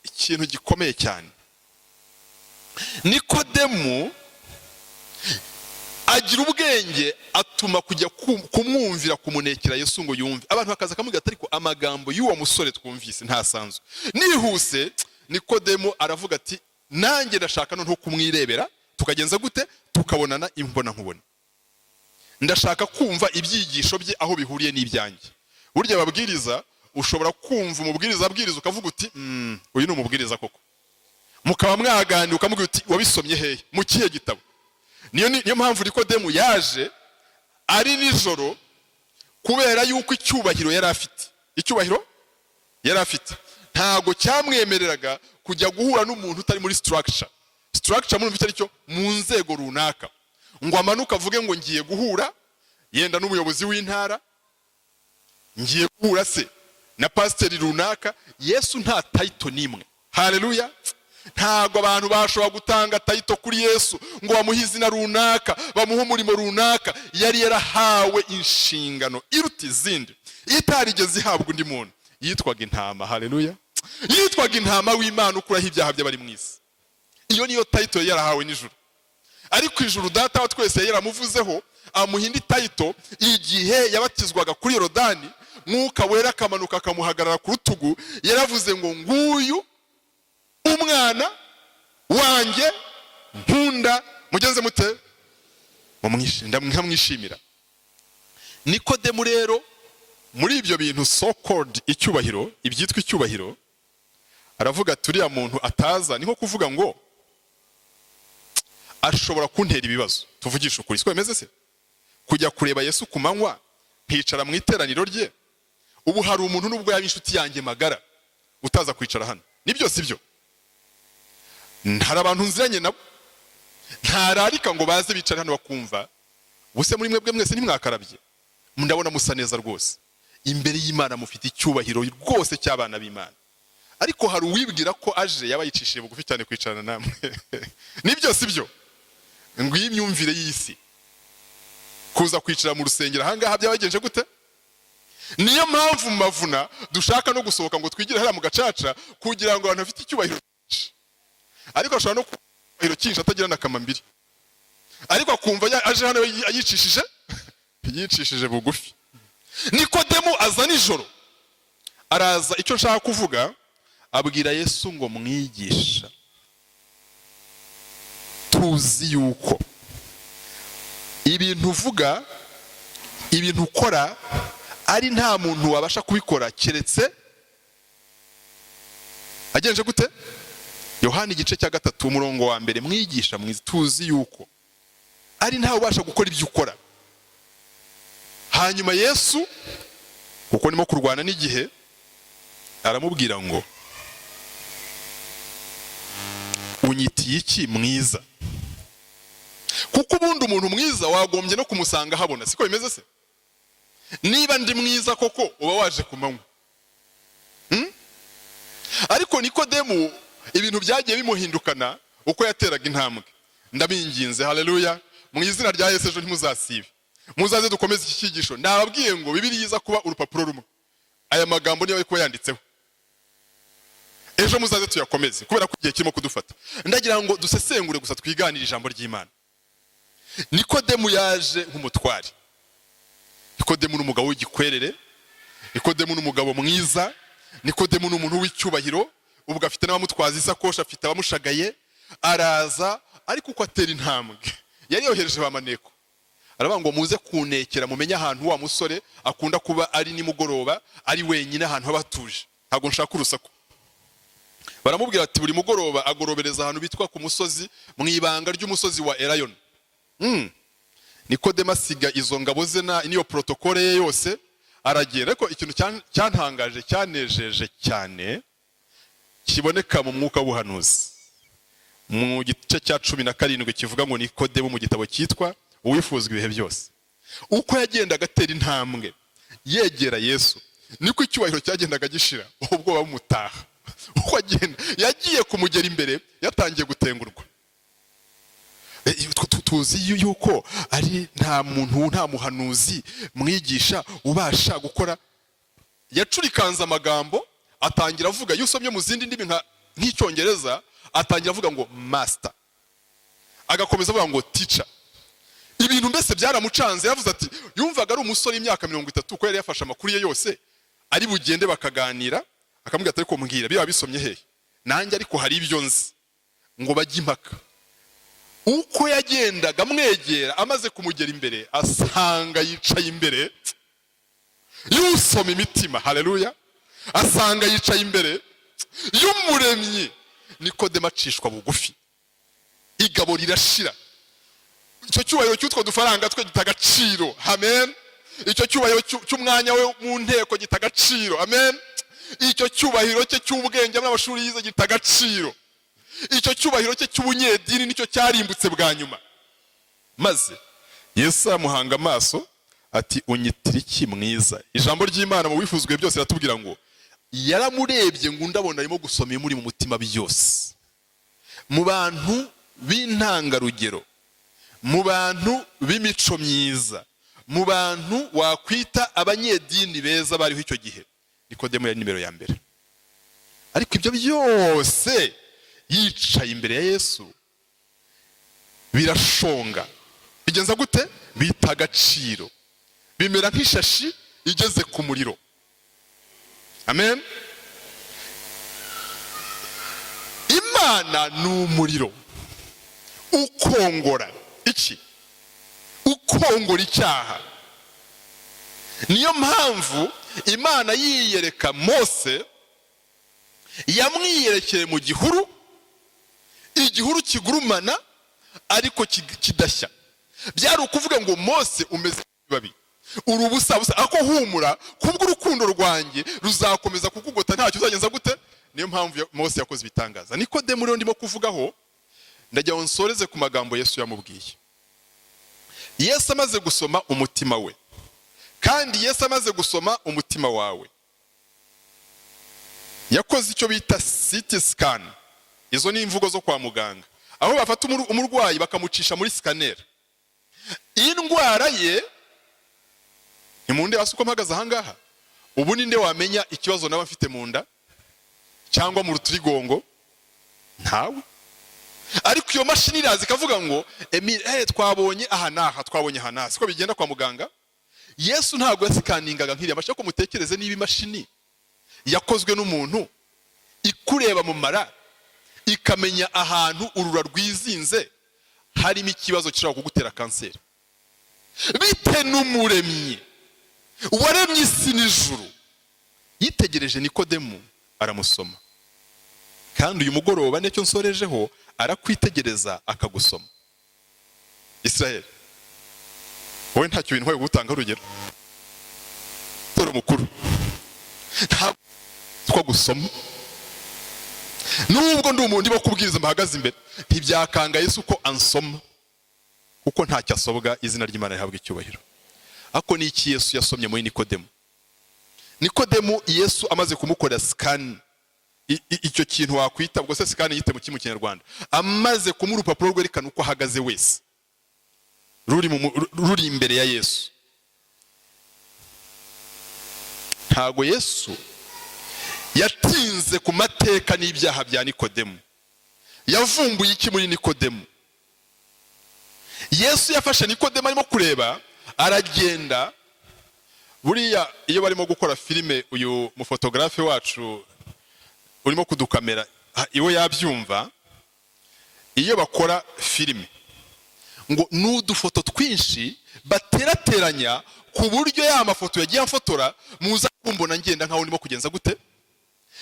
ikintu gikomeye cyane. Nikodemu agira ubwenge, atuma kujya kumwumvira, kumunekera Yesu ngo yumve. Abantu bakaza akamubwira ati: "Ariko amagambo y'uwo musore twumvise ntasanzwe." Nihuse, Nikodemu aravuga ati: "Nanjye ndashaka noneho kumwirebera, tukagenza gute, tukabonana imbona nkubone. Ndashaka kumva ibyigisho bye aho bihuriye n'ibyanjye." Burya ababwiriza, ushobora kumva umubwiriza abwiriza ukavuga uti: "Uyu ni umubwiriza koko." Mukaba mwaganira, ukamubwira uti: "Wabisomye hehe? Mu kihe gitabo?" Niyo mpamvu Nikodemu yaje ari nijoro, kubera yuko icyubahiro yari afite, icyubahiro yari afite ntabwo cyamwemereraga kujya guhura n'umuntu utari muri structure. Structure murumva icyo ari cyo, mu nzego runaka, ngo amanuke avuge ngo ngiye guhura yenda n'umuyobozi w'intara, ngiye guhura se na pasiteri runaka. Yesu nta title n'imwe. Haleluya! Ntabwo abantu bashobora gutanga title kuri Yesu ngo bamuhe izina runaka, bamuhe umurimo runaka. Yari yarahawe inshingano iruta izindi, itarigeze ihabwa undi muntu. Yitwaga intama. Haleluya! Yitwaga intama w'Imana ukuraho ibyaha by'abari mu isi. Iyo niyo title yari yarahawe n'ijuru. Ariko ijuru, Data wa twese, yari yaramuvuzeho, amuha indi title igihe yabatizwaga kuri Yorodani, Mwuka Wera akamanuka akamuhagarara ku rutugu. Yaravuze ngo: "Nguyu umwana wanjye nkunda, mugenze mute? Nkamwishimira." Nikodemu rero, muri ibyo bintu so called icyubahiro, ibyitwa icyubahiro, aravuga ati: "Uriya muntu ataza, ni nko kuvuga ngo ashobora kuntera ibibazo." Tuvugisha ukuri, siko bimeze se? Kujya kureba Yesu ku manywa, nkicara mu iteraniro rye, ubu hari umuntu, nubwo yaba inshuti yanjye magara, utaza kwicara hano. Nibyo, si byo? Hari abantu nziranye nabo ntararika ngo baze bicare hano bakumva. Ubuse muri mwebwe mwese ntimwakarabye? Ndabona musa neza rwose imbere y'Imana, mufite icyubahiro rwose cy'abana b'Imana. Ariko hari uwibwira ko aje yaba yicishije bugufi cyane kwicarana namwe. Nibyo, si byo? Ngo iyi myumvire y'isi, kuza kwicara mu rusengero ahangaha byabagenje gute? Niyo mpamvu mu mavuna dushaka no gusohoka ngo twigire hariya mu gacaca, kugira ngo abantu bafite icyubahiro cyinshi, ariko ashobora no kuba icyubahiro cyinshi atagira na kamambiri, ariko akumva aje hano yicishije bugufi. Nikodemu aza nijoro, araza. Icyo nshaka kuvuga, abwira Yesu ngo: "Mwigisha, tuzi yuko ibintu uvuga, ibintu ukora, ari nta muntu wabasha kubikora keretse agenje gute?" Yohani igice cya 3, umurongo wa 1: "Mwigisha mwiza, tuzi yuko ari ntawe ubasha gukora ibyo ukora." Hanyuma Yesu, kuko nimo kurwana n'igihe, aramubwira ngo: "Unyitiye iki mwiza?" Kuko ubundi umuntu mwiza wagombye no kumusanga ahabona, siko bimeze se? Niba ndi mwiza koko, uba waje ku manywa. Ariko Nikodemu ibintu byagiye bimuhindukana uko yateraga intambwe. Ndabinginze, haleluya, mu izina rya Yesu, ejo ntimuzasibe, muzaze dukomeze iki cyigisho. Nababwiye ngo Bibiliya iza kuba urupapuro rumwe, aya magambo niyo ari kuba yanditseho. Ejo muzaze tuyakomeze, kubera ko igihe kirimo kudufata. Ndagira ngo dusesengure gusa, twiganire ijambo ry'Imana. Nikodemu yaje nk'umutware. Nikodemu ni umugabo w'igikwerere, Nikodemu ni umugabo mwiza, Nikodemu ni umuntu w'icyubahiro. Ubwo afite n'abamutwaza isakoshi, afite abamushagaye. Araza, ariko uko atera intambwe, yari yohereje ba maneko, aravuga ngo: "Muze kunekera, mumenye ahantu wa musore akunda kuba ari nimugoroba, ari wenyine, ahantu haba hatuje. Ntabwo nshaka urusaku." Baramubwira ati: "Buri mugoroba agorobereza ahantu bitwa ku musozi, mu ibanga ry'umusozi wa Erayoni." Nikodemu asiga izo ngabo ze na n'iyo protocole ye yose, aragenda. Ariko ikintu cyantangaje, cyanejeje cyane, kiboneka mu mwuka w'ubuhanuzi mu gice cya 17, kivuga ngo Nikodemu, mu gitabo cyitwa Uwifuzwa ibihe byose, uko yagendaga atera intambwe yegera Yesu, niko icyubahiro cyagendaga gishira, ubwoba bumutaha. Uko agenda, yagiye kumugera imbere, yatangiye gutengurwa. Tuzi yuko ari nta muntu, nta muhanuzi, mwigisha, ubasha gukora. Yacurikanze amagambo, atangira avuga. Iyo usomye mu zindi ndimi nk'Icyongereza, atangira avuga ngo "master", agakomeza avuga ngo "teacher". Ibintu mbese byaramucanze. Yavuze ati, yumvaga ari umusore w'imyaka 30, ko yari yafashe amakuru ye yose, ari bugende bakaganira, akamubwira ati: "Ariko mbwira, biba bisomye hehe nanjye? Ariko hari ibyo nzi." Ngo bajye impaka. Uko yagendaga amwegera, amaze kumugera imbere, asanga yicaye imbere y'usoma imitima. Haleluya! Asanga yicaye imbere y'Umuremyi. Nikodemu acishwa bugufi, igabo rirashira, icyo cyubahiro cy'utwo dufaranga twe gita agaciro. Amen. Icyo cyubahiro cy'umwanya we mu nteko gita agaciro. Amen. Icyo cyubahiro cye cy'ubwenge n'amashuri yize gita agaciro. Icyo cyubahiro cye cy'ubunyedini nicyo cyarimbutse bwa nyuma. Maze Yesu amuhanga amaso ati: "Unyitira iki mwiza?" Ijambo ry'Imana mu Wifuzwe Byose riratubwira ngo yaramurebye, ngo undi abona arimo gusoma ibimuri mu mutima byose. Mu bantu b'intangarugero, mu bantu b'imico myiza, mu bantu wakwita abanyedini beza bariho icyo gihe, Nikodemo yari nimero ya mbere. Ariko ibyo byose yicaye imbere ya Yesu birashonga. Bigenza gute? Bita agaciro, bimera nk'ishashi igeze ku muriro. Amen. Imana ni umuriro ukongora iki? Ukongora icyaha. Niyo mpamvu Imana yiyereka Mose yamwiyerekeye mu gihuru, igihuru kigurumana ariko kidashya. Byari ukuvuga ngo: "Mose, umeze nk'ibabi, uri ubusa busa, ariko humura, kubw'urukundo rwanjye ruzakomeza kukugota, ntacyo uzagenza gute." Niyo mpamvu Mose yakoze ibitangaza. Nikodemu rero ndimo kuvugaho, ndagira ngo nsoreze ku magambo Yesu yamubwiye. Yesu amaze gusoma umutima we, kandi Yesu amaze gusoma umutima wawe, yakoze icyo bita CT scan. Izo ni imvugo zo kwa muganga, aho bafata umurwayi bakamucisha muri scanner. Indwara ye ntimunde hasi uko mpagaze ahangaha ubu, ninde wamenya ikibazo naba mfite mu nda cyangwa mu rutirigongo? Ntawe. Ariko iyo mashini iraza ikavuga ngo: "Emile, twabonye aha n'aha, twabonye aha n'aha." Siko bigenda kwa muganga? Yesu ntabwo yasikaningaga nk'iriya mashini, ariko mutekereze niba imashini yakozwe n'umuntu ikureba mu mara, ikamenya ahantu urura rwizinze harimo ikibazo gishobora kugutera kanseri, bite n'Umuremyi waremye isi n'ijuru? Yitegereje Nikodemu aramusoma. Kandi uyu mugoroba nicyo nsorejeho: arakwitegereza akagusoma. Israel, wowe ntacyo bintwaye gutanga urugero dore umukuru ntabwo gusoma. Nubwo ndi umuntu ndimo kubwiriza mbahagaze imbere, ntibyakanga Yesu ko ansoma, kuko ntacyo asobwa. Izina ry'Imana rihabwa icyubahiro. Ako ni iki Yesu yasomye muri Nikodemu? Nikodemu, Yesu amaze kumukorera scan, icyo kintu wakwita ubwo se scan yite mu mu Kinyarwanda, amaze kumuha urupapuro rwerekana uko ahagaze wese ruri imbere ya Yesu, ntago Yesu yatinze ku mateka n'ibyaha bya Nikodemu. Yavumbuye iki muri Nikodemu? Yesu yafashe Nikodemu arimo kureba, aragenda. Buriya iyo barimo gukora filime, uyu mufotogarafe wacu urimo kudukamera iwe yabyumva, iyo bakora filime ngo ni udufoto twinshi baterateranya ku buryo ya mafoto yagiye amfotora muza kumbona ngenda nkaho ndimo kugenza gute.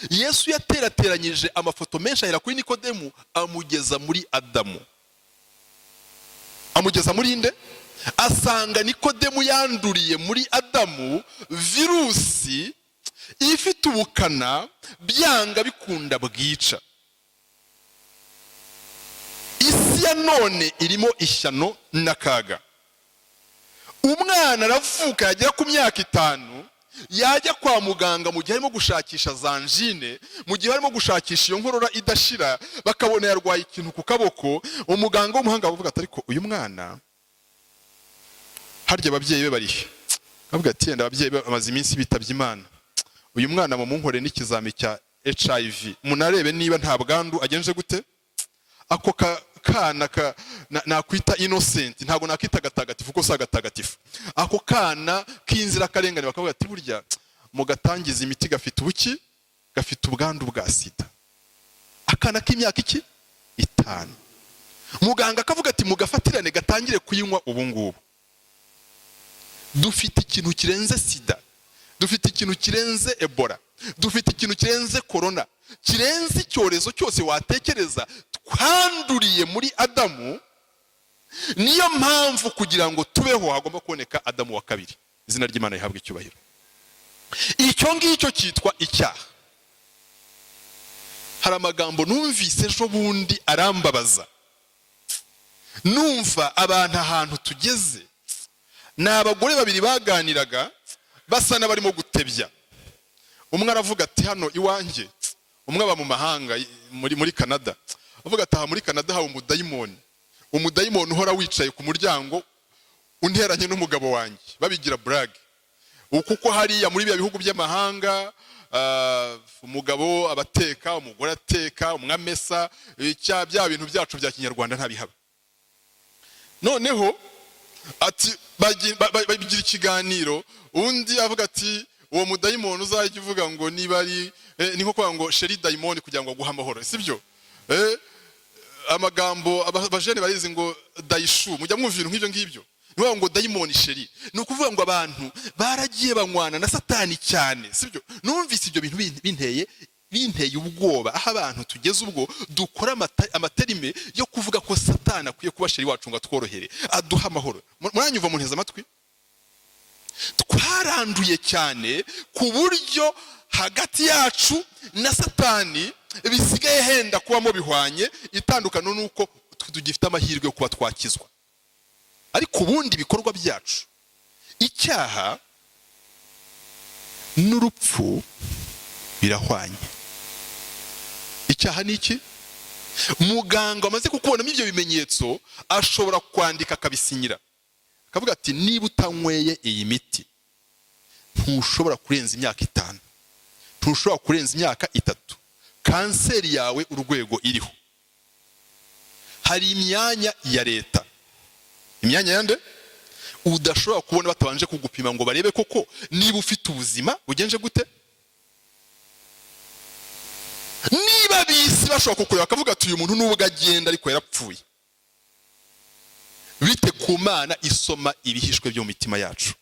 Yesu yaterateranyije amafoto menshi, ahera kuri Nikodemu amugeza muri Adamu, amugeza muri nde? Asanga Nikodemu yanduriye muri Adamu virusi ifite ubukana byanga bikunda bwica. Isi ya none irimo ishyano n'akaga. Umwana aravuka, yagera ku myaka 5 yajya kwa muganga, mu gihe arimo gushakisha za angine, mu gihe arimo gushakisha iyo nkorora idashira, bakabona yarwaye ikintu ku kaboko. Umuganga w'umuhanga avuga ati: "Ariko uyu mwana, harya ababyeyi be barihe?" Avuga ati: "Yenda ababyeyi be bamaze iminsi bitabye Imana. Uyu mwana mumunkorere n'ikizami cya HIV, munarebe niba nta bwandu agenje gute." Ako kana nakwita innocent, ntabwo nakwita gatagatifu kuko si agatagatifu, ako kana k'inzirakarengane, bakavuga ati: "Burya mugatangiza imiti gafite ubuki, gafite ubwandu bwa sida." Akana k'imyaka iki? 5. Muganga akavuga ati: "Mugafatirane gatangire kuyinywa ubu ngubu." Dufite ikintu kirenze sida, dufite ikintu kirenze Ebola, dufite ikintu kirenze korona, kirenze icyorezo cyose watekereza, twanduriye muri Adamu. Niyo mpamvu kugira ngo tubeho hagomba kuboneka Adamu wa kabiri. Izina ry'Imana rihabwa icyubahiro. Icyo ngicyo cyitwa icyaha. Hari amagambo numvise ejo bundi arambabaza, numva abantu ahantu tugeze. Ni abagore babiri baganiraga basa n'abarimo gutebya. Umwe aravuga ati: "Hano iwanjye," umwe aba mu mahanga muri Canada, avuga ati: "Aha muri Canada haba umudayimoni, umudayimoni uhora wicaye ku muryango unteranye n'umugabo wanjye." Babigira blague, kuko hariya muri biriya bihugu by'amahanga umugabo abateka, umugore ateka, umwe amesa, bya bintu byacu bya kinyarwanda ntabihaba. Noneho ati bagira ikiganiro, undi avuga ati: "Uwo mudayimoni uzajya uvuga ngo niba ari ni nko kuvuga ngo chéri dayimoni kugira ngo aguhe amahoro, sibyo?" Amagambo abajene barizi ngo dayishu, mujya mwumva ibintu nk'ibyo ngibyo. Ni ukuvuga ngo dayimoni chéri, ni ukuvuga ngo abantu baragiye banywana na Satani cyane, sibyo? Numvise ibyo bintu binteye ubwoba, aho abantu tugeze ubwo dukora amaterme yo kuvuga ko Satani akwiye kuba chéri wacu ngo atworohere, aduhe amahoro. Muranyumva, munteze amatwi? Twaranduye cyane ku buryo hagati yacu na Satani bisigaye henda kubamo bihwanye. Itandukano ni uko tugifite amahirwe yo kuba twakizwa, ariko ubundi ibikorwa byacu, icyaha n'urupfu birahwanye. Icyaha ni iki? Muganga wamaze kukubonamo ibyo bimenyetso ashobora kwandika akabisinyira, akavuga ati: "Niba utanyweye iyi miti ntushobora kurenza imyaka 5, ntushobora kurenza imyaka 3, kanseri yawe urwego iriho." Hari imyanya ya leta, imyanya yande udashobora kubona batabanje kugupima ngo barebe koko niba ufite ubuzima bugenje gute. Niba bisi bashobora kukureba bakavuga ati: "Uyu muntu nubwo agenda ariko yarapfuye," bite ku Mana isoma ibihishwe byo mu mitima yacu?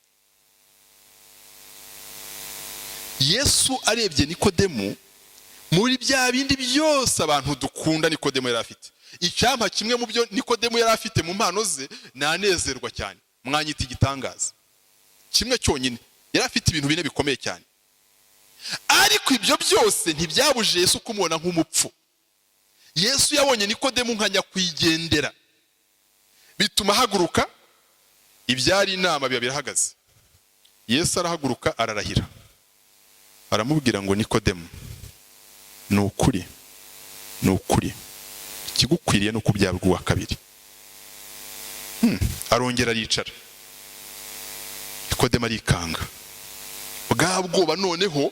Yesu arebye Nikodemu, muri bya bindi byose abantu dukunda Nikodemu yari afite, icyampa kimwe mu byo Nikodemu yari afite mu mpano ze nanezerwa cyane, mwanyita igitangaza. Kimwe cyonyine, yari afite ibintu bine bikomeye cyane, ariko ibyo byose ntibyabuje Yesu kumubona nk'umupfu. Yesu yabonye Nikodemu nka nyakwigendera, bituma ahaguruka. Ibyari inama biba birahagaze. Yesu arahaguruka, ararahira, aramubwira ngo: "Nikodemu, ni ukuri, ni ukuri, ikigukwiriye ni ukubyarwa uwa kabiri." Arongera aricara. Nikodemu arikanga bwa bwoba. Noneho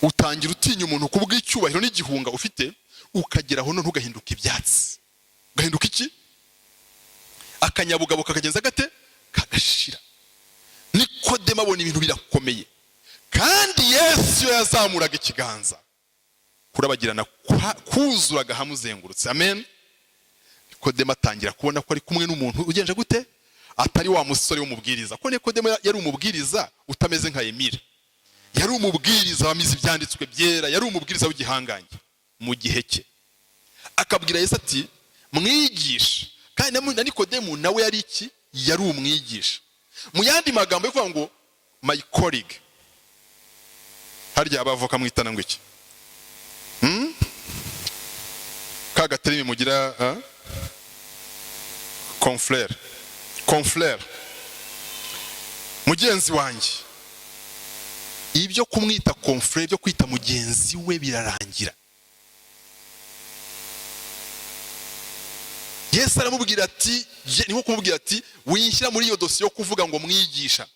utangira utinya umuntu ku bw'icyubahiro n'igihunga ufite, ukageraho none ugahinduka ibyatsi, ugahinduka iki, akanyabugabo kakagenza gate, kagashira. Nikodemu abona ibintu birakomeye, kandi Yesu iyo yazamuraga ikiganza, kurabagirana kuzuraga ahamuzengurutse. Amen. Nikodemu atangira kubona ko ari kumwe n'umuntu ugenje gute, atari wa musore w'umubwiriza, ko Nikodemu yari umubwiriza utameze nka Emile. Yari umubwiriza wamize ibyanditswe byera, yari umubwiriza w'igihangange mu gihe cye. Akabwira Yesu ati: "Mwigisha." Kandi na Nikodemu nawe yari iki? Yari umwigisha. Mu yandi magambo yo kuvuga ngo my colleague, harya abavoka mwitana ngo iki? Ka gaterme mugira, confrère, confrère, mugenzi wanjye. Ibyo kumwita confrère, byo kwita mugenzi we, birarangira. Yesu aramubwira ati, ni nko kumubwira ati: "Winshyira muri iyo dosiye yo kuvuga ngo mwigisha,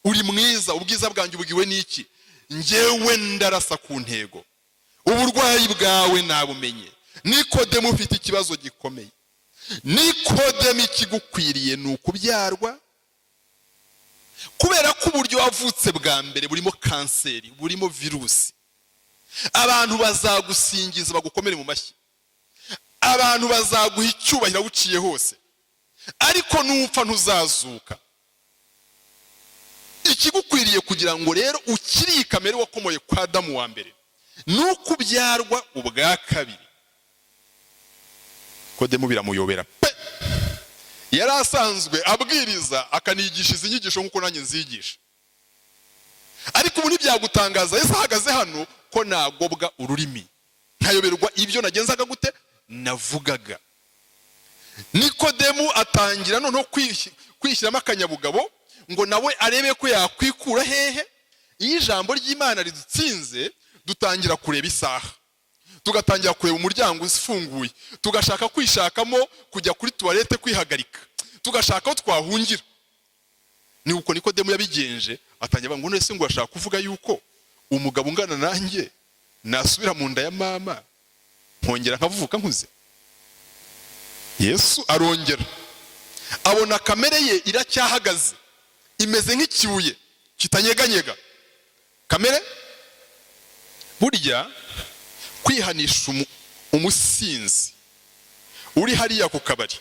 uri mwiza, ubwiza bwanjye ubwiwe n'iki? Njyewe ndarasa ku ntego. Uburwayi bwawe nabumenye. Nikodemu, ufite ikibazo gikomeye. Nikodemu, ikigukwiriye ni ukubyarwa, kubera ko uburyo wavutse bwa mbere burimo kanseri, burimo virusi. Abantu bazagusingiza, bagukomere mu mashyi, abantu bazaguha icyubahiro aho uciye hose, ariko nupfa ntuzazuka. Ikigukwiriye kugira ngo rero ukiri iyi kamere wakomoye kwa Adamu wa mbere ni uko ubyarwa ubwa kabiri." Nikodemu biramuyobera pe. Yari asanzwe abwiriza, akanigisha izi nyigisho nk'uko nanjye nzigisha, ariko ubu ntibyagutangaza Yesu ahagaze hano ko nagobwa ururimi. Nkayoberwa ibyo nagenzaga gute navugaga. Nikodemu atangira noneho kwishyiramo akanyabugabo ngo nawe arebe ko yakwikura hehe. Iyo ijambo ry'Imana ridutsinze, dutangira kureba isaha, tugatangira kureba umuryango ufunguye, tugashaka kwishakamo kujya kuri toilette, kwihagarika, tugashaka aho twahungira. Ni uko Nikodemu yabigenje, atangira avuga ngo: "None se ngo ashaka kuvuga yuko umugabo ungana nanjye nasubira mu nda ya mama nkongera nkavuka nkuze?" Yesu arongera abona kamere ye iracyahagaze, imeze nk'ikibuye kitanyeganyega. Kamere burya, kwihanisha umusinzi uri hariya ku kabari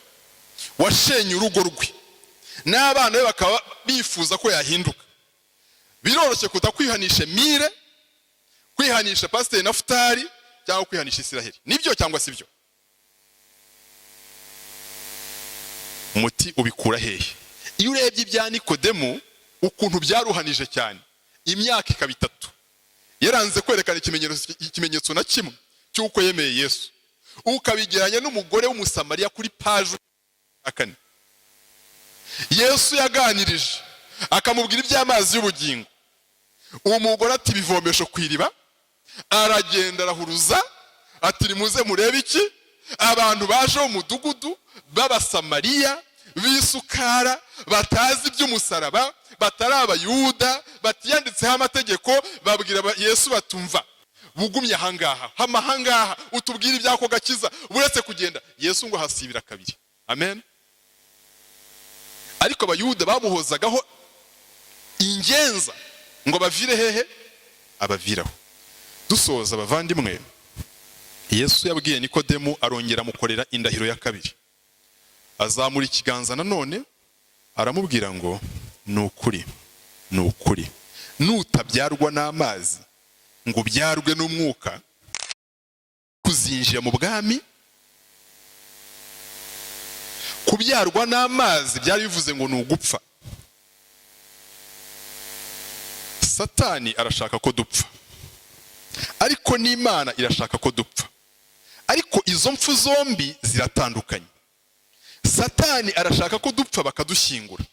washenye urugo rwe n'abana be bakaba bifuza ko yahinduka, biroroshye kuta kwihanisha mire, kwihanisha Pasiteri Nafutari cyangwa kwihanisha Isiraheli. Nibyo cyangwa si byo? Umuti ubikura hehe? Iyo urebye ibya Nikodemu ukuntu byaruhanije cyane, imyaka ikaba 3 yaranze kwerekana ikimenyetso na kimwe cy'uko yemeye Yesu, ukabigeranya n'umugore w'Umusamariya kuri paji ya 4 Yesu yaganirije akamubwira iby'amazi y'ubugingo, uwo mugore ati ibivomesho ku iriba, aragenda arahuruza ati: "Nimuze murebe iki." Abantu baje mu mudugudu b'Abasamariya b'isukara, batazi iby'umusaraba, batari Abayuda, batiyanditseho amategeko, babwira Yesu batumva: "Bugumye ahangaha, hama ahangaha, utubwire iby'ako gakiza uretse kugenda." Yesu ngo hasibira kabiri. Amen. Ariko Abayuda bamuhozagaho ingenza ngo bavire hehe? Abaviraho. Dusoza, abavandimwe, Yesu yabwiye Nikodemu, arongera amukorera indahiro ya kabiri, azamura ikiganza nanone aramubwira ngo: "Ni ukuri, ni ukuri, nutabyarwa n'amazi ngo ubyarwe n'umwuka, kuzinjira mu bwami." Kubyarwa n'amazi byari bivuze ngo ni ugupfa. Satani arashaka ko dupfa, ariko n'Imana irashaka ko dupfa, ariko izo mpfu zombi ziratandukanye. Satani arashaka ko dupfa bakadushyingura,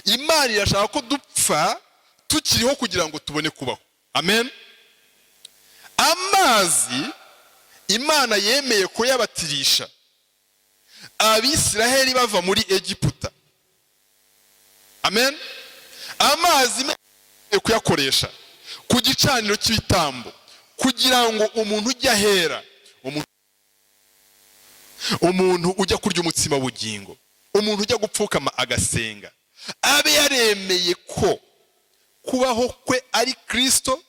Imana irashaka ko dupfa tukiriho kugira ngo tubone kubaho. Amen. Amazi Imana yemeye kuyabatirisha Abisiraheli bava muri Egiputa. Amen. Amazi Imana yemeye kuyakoresha ku gicaniro cy'ibitambo kugira ngo umuntu ujya ahera, umuntu ujya kurya umutsima w'ubugingo, umuntu ujya gupfukama agasenga, abe yaremeye ko kubaho kwe ari Kirisito.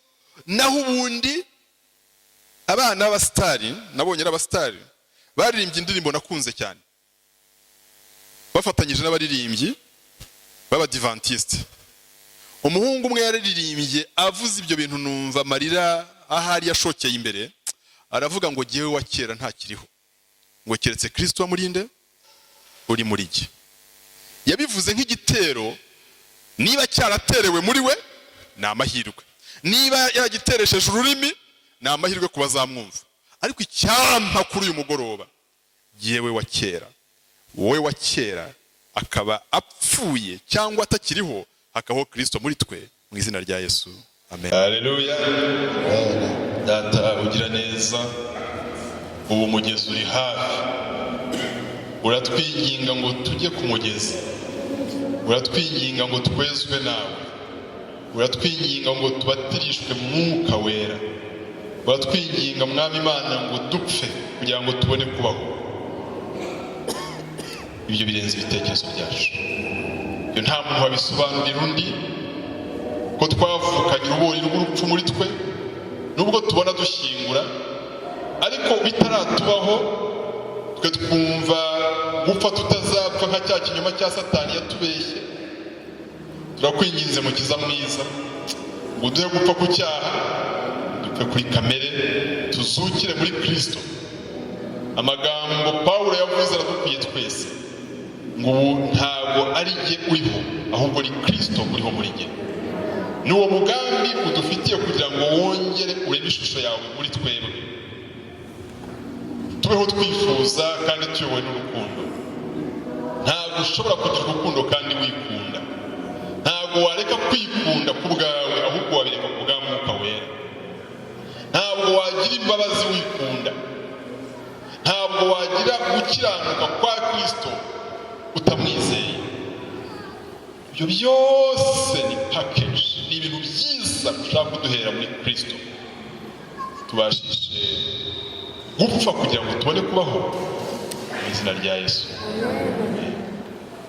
Naho ubundi abana b'abasitari, nabonye ari abasitari baririmbye indirimbo nakunze cyane bafatanyije n'abaririmbyi b'Abadivantisite. Umuhungu umwe yararirimbye avuze ibyo bintu, numva amarira ahari yashokeye imbere. Aravuga ngo: "Jyewe wa kera ntakiriho, ngo keretse Kirisito wamurinde uri muri jye." Yabivuze nk'igitero, niba cyaraterewe muri we ni amahirwe, niba yaragiteresheje ururimi ni amahirwe ku bazamwumva. Ariko icyampa kuri uyu mugoroba jyewe wa kera, wowe wa kera akaba apfuye cyangwa atakiriho, hakabaho Kirisito muri twe, mu izina rya Yesu, amen. Haleluya. Data ugira neza, ubu mugezi uri hafi, uratwinginga ngo tujye ku mugezi, uratwinginga ngo twezwe nawe, uratwinginga ngo tubatirishwe Mwuka Wera, uratwinginga, Mwami Imana, ngo dupfe kugira ngo tubone kubaho. Ibyo birenze ibitekerezo byacu. Ibyo nta muntu wabisobanurira undi, ko twavukanye urubori rw'urupfu muri twe, nubwo tubona dushyingura, ariko bitaratubaho twe twumva gupfa tutazapfa, nka cya kinyoma cya Satani yatubeshye. Turakwinginze, Mukiza mwiza, ngo uduhe gupfa ku cyaha, dupfe kuri kamere, tuzukire muri Kirisito. Amagambo Pawulo yavuze aradukwiye twese, ngo ubu ntabwo ari jye uriho, ahubwo ni Kirisito uriho muri jye. Ni uwo mugambi udufitiye kugira ngo wongere urebe ishusho yawe muri twebwe. Tubeho twifuza kandi tuyobowe n'urukundo. Ntabwo ushobora kugira urukundo kandi wikunda. Ntabwo wareka kwikunda ku bwawe, ahubwo wabireka ku bwa Mwuka Wera. Ntabwo wagira imbabazi wikunda. Ntabwo wagira gukiranuka kwa Kirisito utamwizeye. Ibyo byose ni package, ni ibintu byiza ushaka kuduhera muri Kirisito. Tubashishe gupfa kugira ngo tubone kubaho, mu izina rya Yesu.